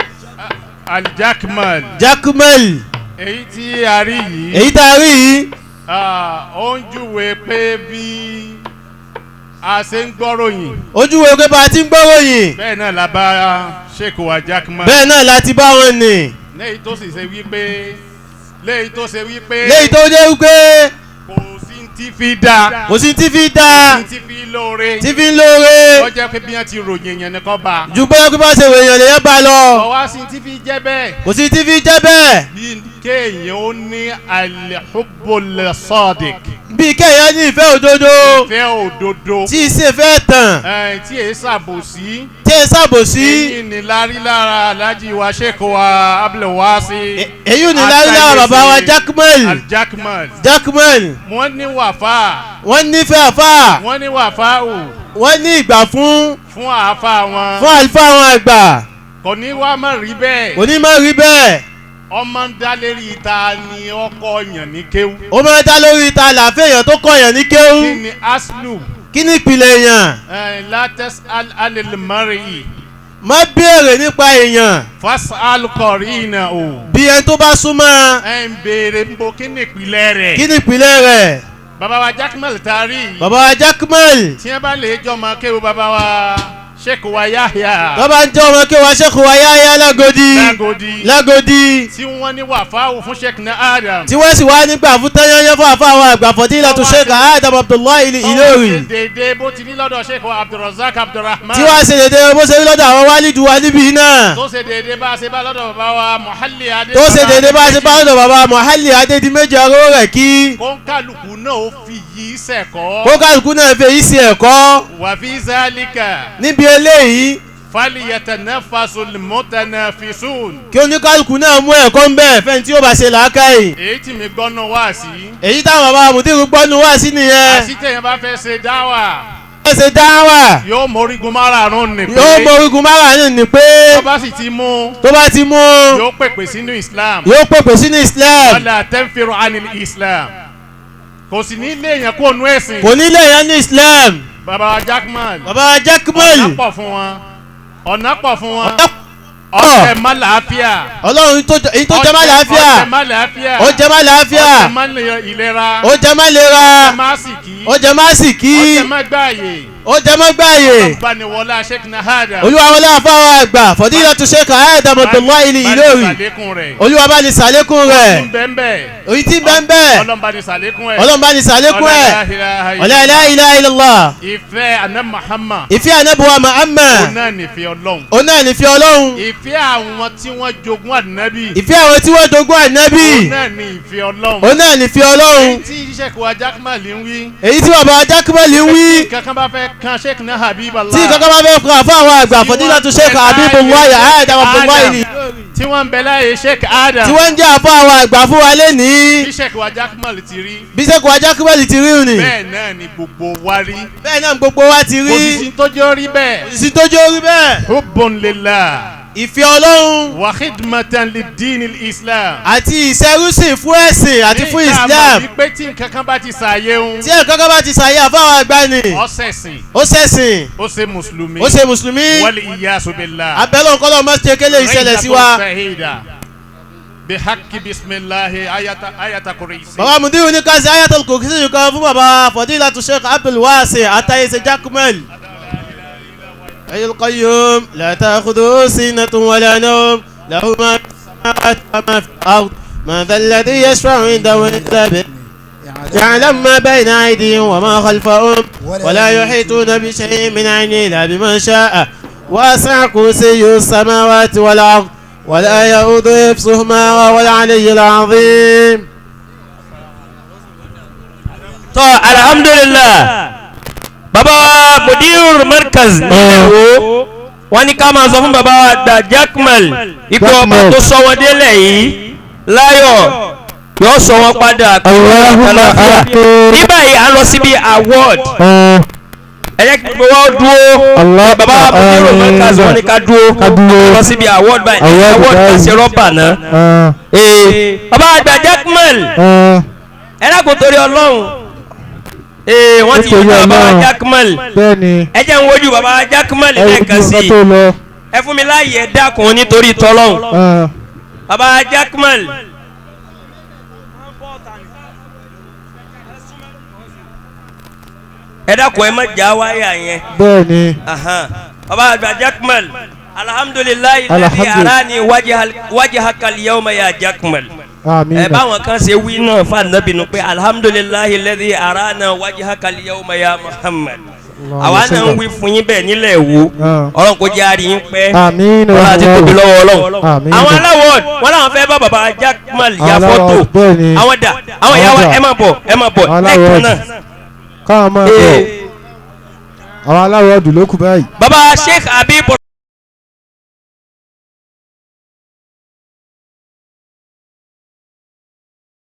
Aljakmal, Jakmal. Èyí tí a rí yìí, èyí tá a rí yìí, ó ń júwe pé bí a ṣe ń gbọ́ròyìn, ó júwe pé bá a ti ń gbọ́ròyìn, bẹ́ẹ̀ náà la bá Sheikh wa Jakmal, bẹ́ẹ̀ náà la ti bá wọn nì. Léyìí tó sì ṣe wípé, léyìí tó ṣe wípé, léyìí tó jẹ́ wípé kò sí tí fi dá, kò sí tí fi dá, kò sí tí fi lóore, tí fi ń lóore, ó jẹ́ pé bí wọ́n ti ròyìn èèyàn nìkan bá, ju bóyá pé bá ṣe ròyìn èèyàn bá lọ, kò wá sí tí fi jẹ́ bẹ́ẹ̀, kò sí tí fi jẹ́ bẹ́ẹ̀. Bí kéèyàn ó ní al-hubbul sadiq, bí kéèyàn ní ìfẹ́ òdodo, ìfẹ́ òdodo tí í ṣe fẹ́ tàn, tí èé ṣàbòsí, tí èé ṣàbòsí. Èyí ni lárí lára Alhaji wa Sheikh wa Abdulwasi, èyí ni lárí lára bàbá wa Jakmal, Jakmal, Jakmal. Wọ́n ní wàfà, wọ́n nífẹ̀ẹ́ àfà, wọ́n ní wàfà o, wọ́n ní ìgbà fún fún àfà wọn, fún àlùfáà wọn àgbà. Kò ní wá má rí bẹ́ẹ̀, kò ní má rí bẹ́ẹ̀. Ọmọ ń dá lérí ta ni ọkọ yàn ní kéwú. Ó máa ń dá lórí ta làáfẹ́ èèyàn tó kọ yàn ní kéwú. Kí ni aslu? Kí ni ìpìlẹ̀ èèyàn? Lates al-mari. Má béèrè nípa èèyàn. Fas'al qarina o. Bí ẹni tó bá súnmọ́. Ẹ ń béèrè ń bo kí ni ìpìlẹ̀ rẹ̀? Kí ni ìpìlẹ̀ rẹ̀? Bàbá wa Jakmal taari. Bàbá wa Jakmal. Tí wọ́n bá lè jọmọ kéwú bàbá wa Sheikh wa Yahya. Tó bá ń jẹ́ ọmọ kéwàá Sheikh wa Yahya Lágòdì. Lágòdì. Lágòdì. Tí wọ́n ní wàfáwò fún Sheikh na Adam. Tí wọ́n sì wá nígbà fún tẹ́yẹ́yẹ́ fún àfáwọn àgbà Fadilatu Sheikh Adam Abdullahi Ìlọrin. Tó wọ́n ṣe déédéé bó ti ní lọ́dọ̀ Sheikh wa Abdulrazak Abdulrahman. Tí wọ́n ṣe déédéé bó ṣe ní lọ́dọ̀ àwọn wálídù wa níbí náà. Tó ṣe déédéé bá a ṣe bá lọ́dọ̀ bàbá wa Muhalli Adé. Tó ṣe déédéé bá a ṣe bá lọ́dọ̀ bàbá Muhalli Adédìméjì ọ̀rọ̀ rẹ̀ kí. Kóńkálukú náà ó fi yìí ṣẹ̀kọ́. Kóńkálukú náà fi yìí ṣe ẹ̀kọ́. Wà fi zálíkà. Níbi eléyìí. Falyatanafasul mutanafisun. Kí oníkálukú náà mú ẹ̀kọ́ ń bẹ̀ fẹ́ni tí ó bá ṣe làákàyè. Èyí tí mi gbọ́nu wá sí. Èyí táwọn bàbá mùdírù gbọ́nu wá sí nìyẹn. Àṣìtẹ̀yìn bá fẹ́ ṣe dáwà. Fẹ́ ṣe dáwà. Yóò mọ orígun márààrún ní pé. Yóò mọ orígun márààrún ní pé. Tó bá sì ti mú. Tó bá ti mú. Yóò pèpè sínú Islam. Yóò pèpè sínú Islam. Wala tanfiru anil Islam. Kò sì ní lé èèyàn kó nu ẹ̀sìn. Kò ní lé èèyàn ní Islam. Bàbá Jakmal. Bàbá Jakmal. Ọ̀nà pọ̀ fún wọn. Ọ̀nà pọ̀ fún wọn. Ọ̀jẹ̀ má làáfíà. Ọlọ́run tó jẹ́ má làáfíà. Ọ̀jẹ̀ má làáfíà. Ó jẹ́ má làáfíà. Ọ̀jẹ̀ má ìlera. Ó jẹ́ má lera. Ó jẹ́ má sìkí. Ó jẹ́ má sìkí. Ó jẹ́ má gbààyè. Ó jẹ́ má gbààyè. Ọ̀bániwọlá Sheikh Nahada. Olúwa wọlé àfáwọ̀ àgbà Fadilatu Sheikh Adam Abdullahi Ìlọrin. Olúwa bá ní sàlékún rẹ̀. Èyí tí ń bẹ ń bẹ. Ọlọ́run bá ní sàlékún ẹ̀. Ọlọ́run bá ní sàlékún ẹ̀. Ọlá la ilaha illallah. Ìfẹ́ àná Muhammad. Ìfẹ́ ànábì wa Muhammad. Òun náà nífẹ̀ẹ́ Ọlọ́run. Òun náà nífẹ̀ẹ́ Ọlọ́run. Ìfẹ́ àwọn tí wọ́n jogún ànábì. Ìfẹ́ àwọn tí wọ́n jogún ànábì. Òun náà ní ìfẹ́ Ọlọ́run. Òun náà nífẹ̀ẹ́ Ọlọ́run. Èyí tí Sheikh wa Jakmal ń wí. Èyí tí bàbá Jakmal ń wí. Kankan bá fẹ́ kan Sheikh na Habiballah. Tí kankan bá fẹ́ kan fún àwọn àgbà Fadilatu Sheikh Habibullah Adam Abdullahi. Tí wọ́n ń bẹ láyé Sheikh Adam. Tí wọ́n ń jẹ́ àfọ́ àwọn àgbà fún wa lénìí. Bí Sheikh wa Jakmal ti rí. Bí Sheikh wa Jakmal ti rí ni. Bẹ́ẹ̀ náà ni gbogbo wa rí. Bẹ́ẹ̀ náà ni gbogbo wa ti rí. Kò sì sí tó jẹ́ orí bẹ́ẹ̀. Kò sì sí tó jẹ́ orí bẹ́ẹ̀. Hubbun lillah. Ìfẹ́ Ọlọ́run. Wa khidmatan lid-din al-Islam. Àti ìṣerúsìn fún ẹ̀sìn àti fún Islam. Ní ìta àmọ̀ wípé tí nǹkan kan bá ti ṣàyè ń. Tí nǹkan kan bá ti ṣàyè àfáwọn àgbà ni. Ó ṣẹ̀sìn. Ó ṣẹ̀sìn. Ó ṣe mùsùlùmí. Ó ṣe mùsùlùmí. Wal iyyasu billah. Abẹ́lẹ̀ ọ̀kọ́lọ́ má ṣe kélé ìṣẹ̀lẹ̀ sí wa. Bihakki bisimilahi ayata kurisi. Bàbá Mudiru ní ká ṣe ayatul kursi kan fún bàbá Fadilatu Sheikh Abdulwasi Atayese Jakmal. حي القيوم لا تأخذه سنة ولا نوم له ما في السماوات وما في الأرض من ذا الذي يشفع عنده إلا بإذنه. يعلم ما بين أيديهم وما خلفهم ولا يحيطون بشيء من علمه إلا بما شاء وسع كرسيه السماوات والأرض ولا يؤوده حفظهما وهو العلي العظيم. Tọ́ alhamdulillah, baba wa mudir markaz nílẹ̀ wo wọ́n ní ká máa sọ fún baba wa da Jakmal ikú ọba tó sọ wọn délẹ̀ yìí láyọ̀ yóò sọ wọn padà Allahumma ní báyìí à ń lọ síbi award. Ẹ jẹ́ kí gbogbo wa dúró. Baba wa mudir markaz wọ́n ní ká dúró lọ síbi award báyìí. Award ká ṣe rọ́bà náà. Baba àgbà Jakmal, ẹ dákun torí Ọlọ́run, wọ́n ti yí baba Jakmal. Ẹ jẹ́ ń wojú baba Jakmal lẹ́ẹ̀kan sí i, ẹ fún mi láàyè, ẹ dákun nítorí tọ́lọ́hún. Baba Jakmal. Ẹ dákun, ẹ má já wáyà yẹn. Bẹ́ẹ̀ni. Baba àgbà Jakmal, alhamdulillahi alladhi arani wajhaka al-yawma ya Jakmal. Ẹ báwọn kan ṣe wí náà fún anabi nu pé alhamdulillahi alladhi arana wajhaka al-yawma ya Muhammad. Àwa náà ń wí fún yín bẹ́ẹ̀ nílẹ̀ wo, Ọlọ́run kò jẹ́ àrí yín pẹ́, Ọlọ́run àti tóbi lọ́wọ́ Ọlọ́run. Àwọn aláwọ̀ wọn làwọn fẹ́ bá baba Jakmal ya fọ́tò. Àwọn dà, àwọn ìyá wa, ẹ máa bọ̀, ẹ máa bọ̀ lẹ́ẹ̀kan náà. Káwọn máa bọ̀, àwọn aláwọ̀ ọdún ló kù báyìí. Baba Sheikh Habib.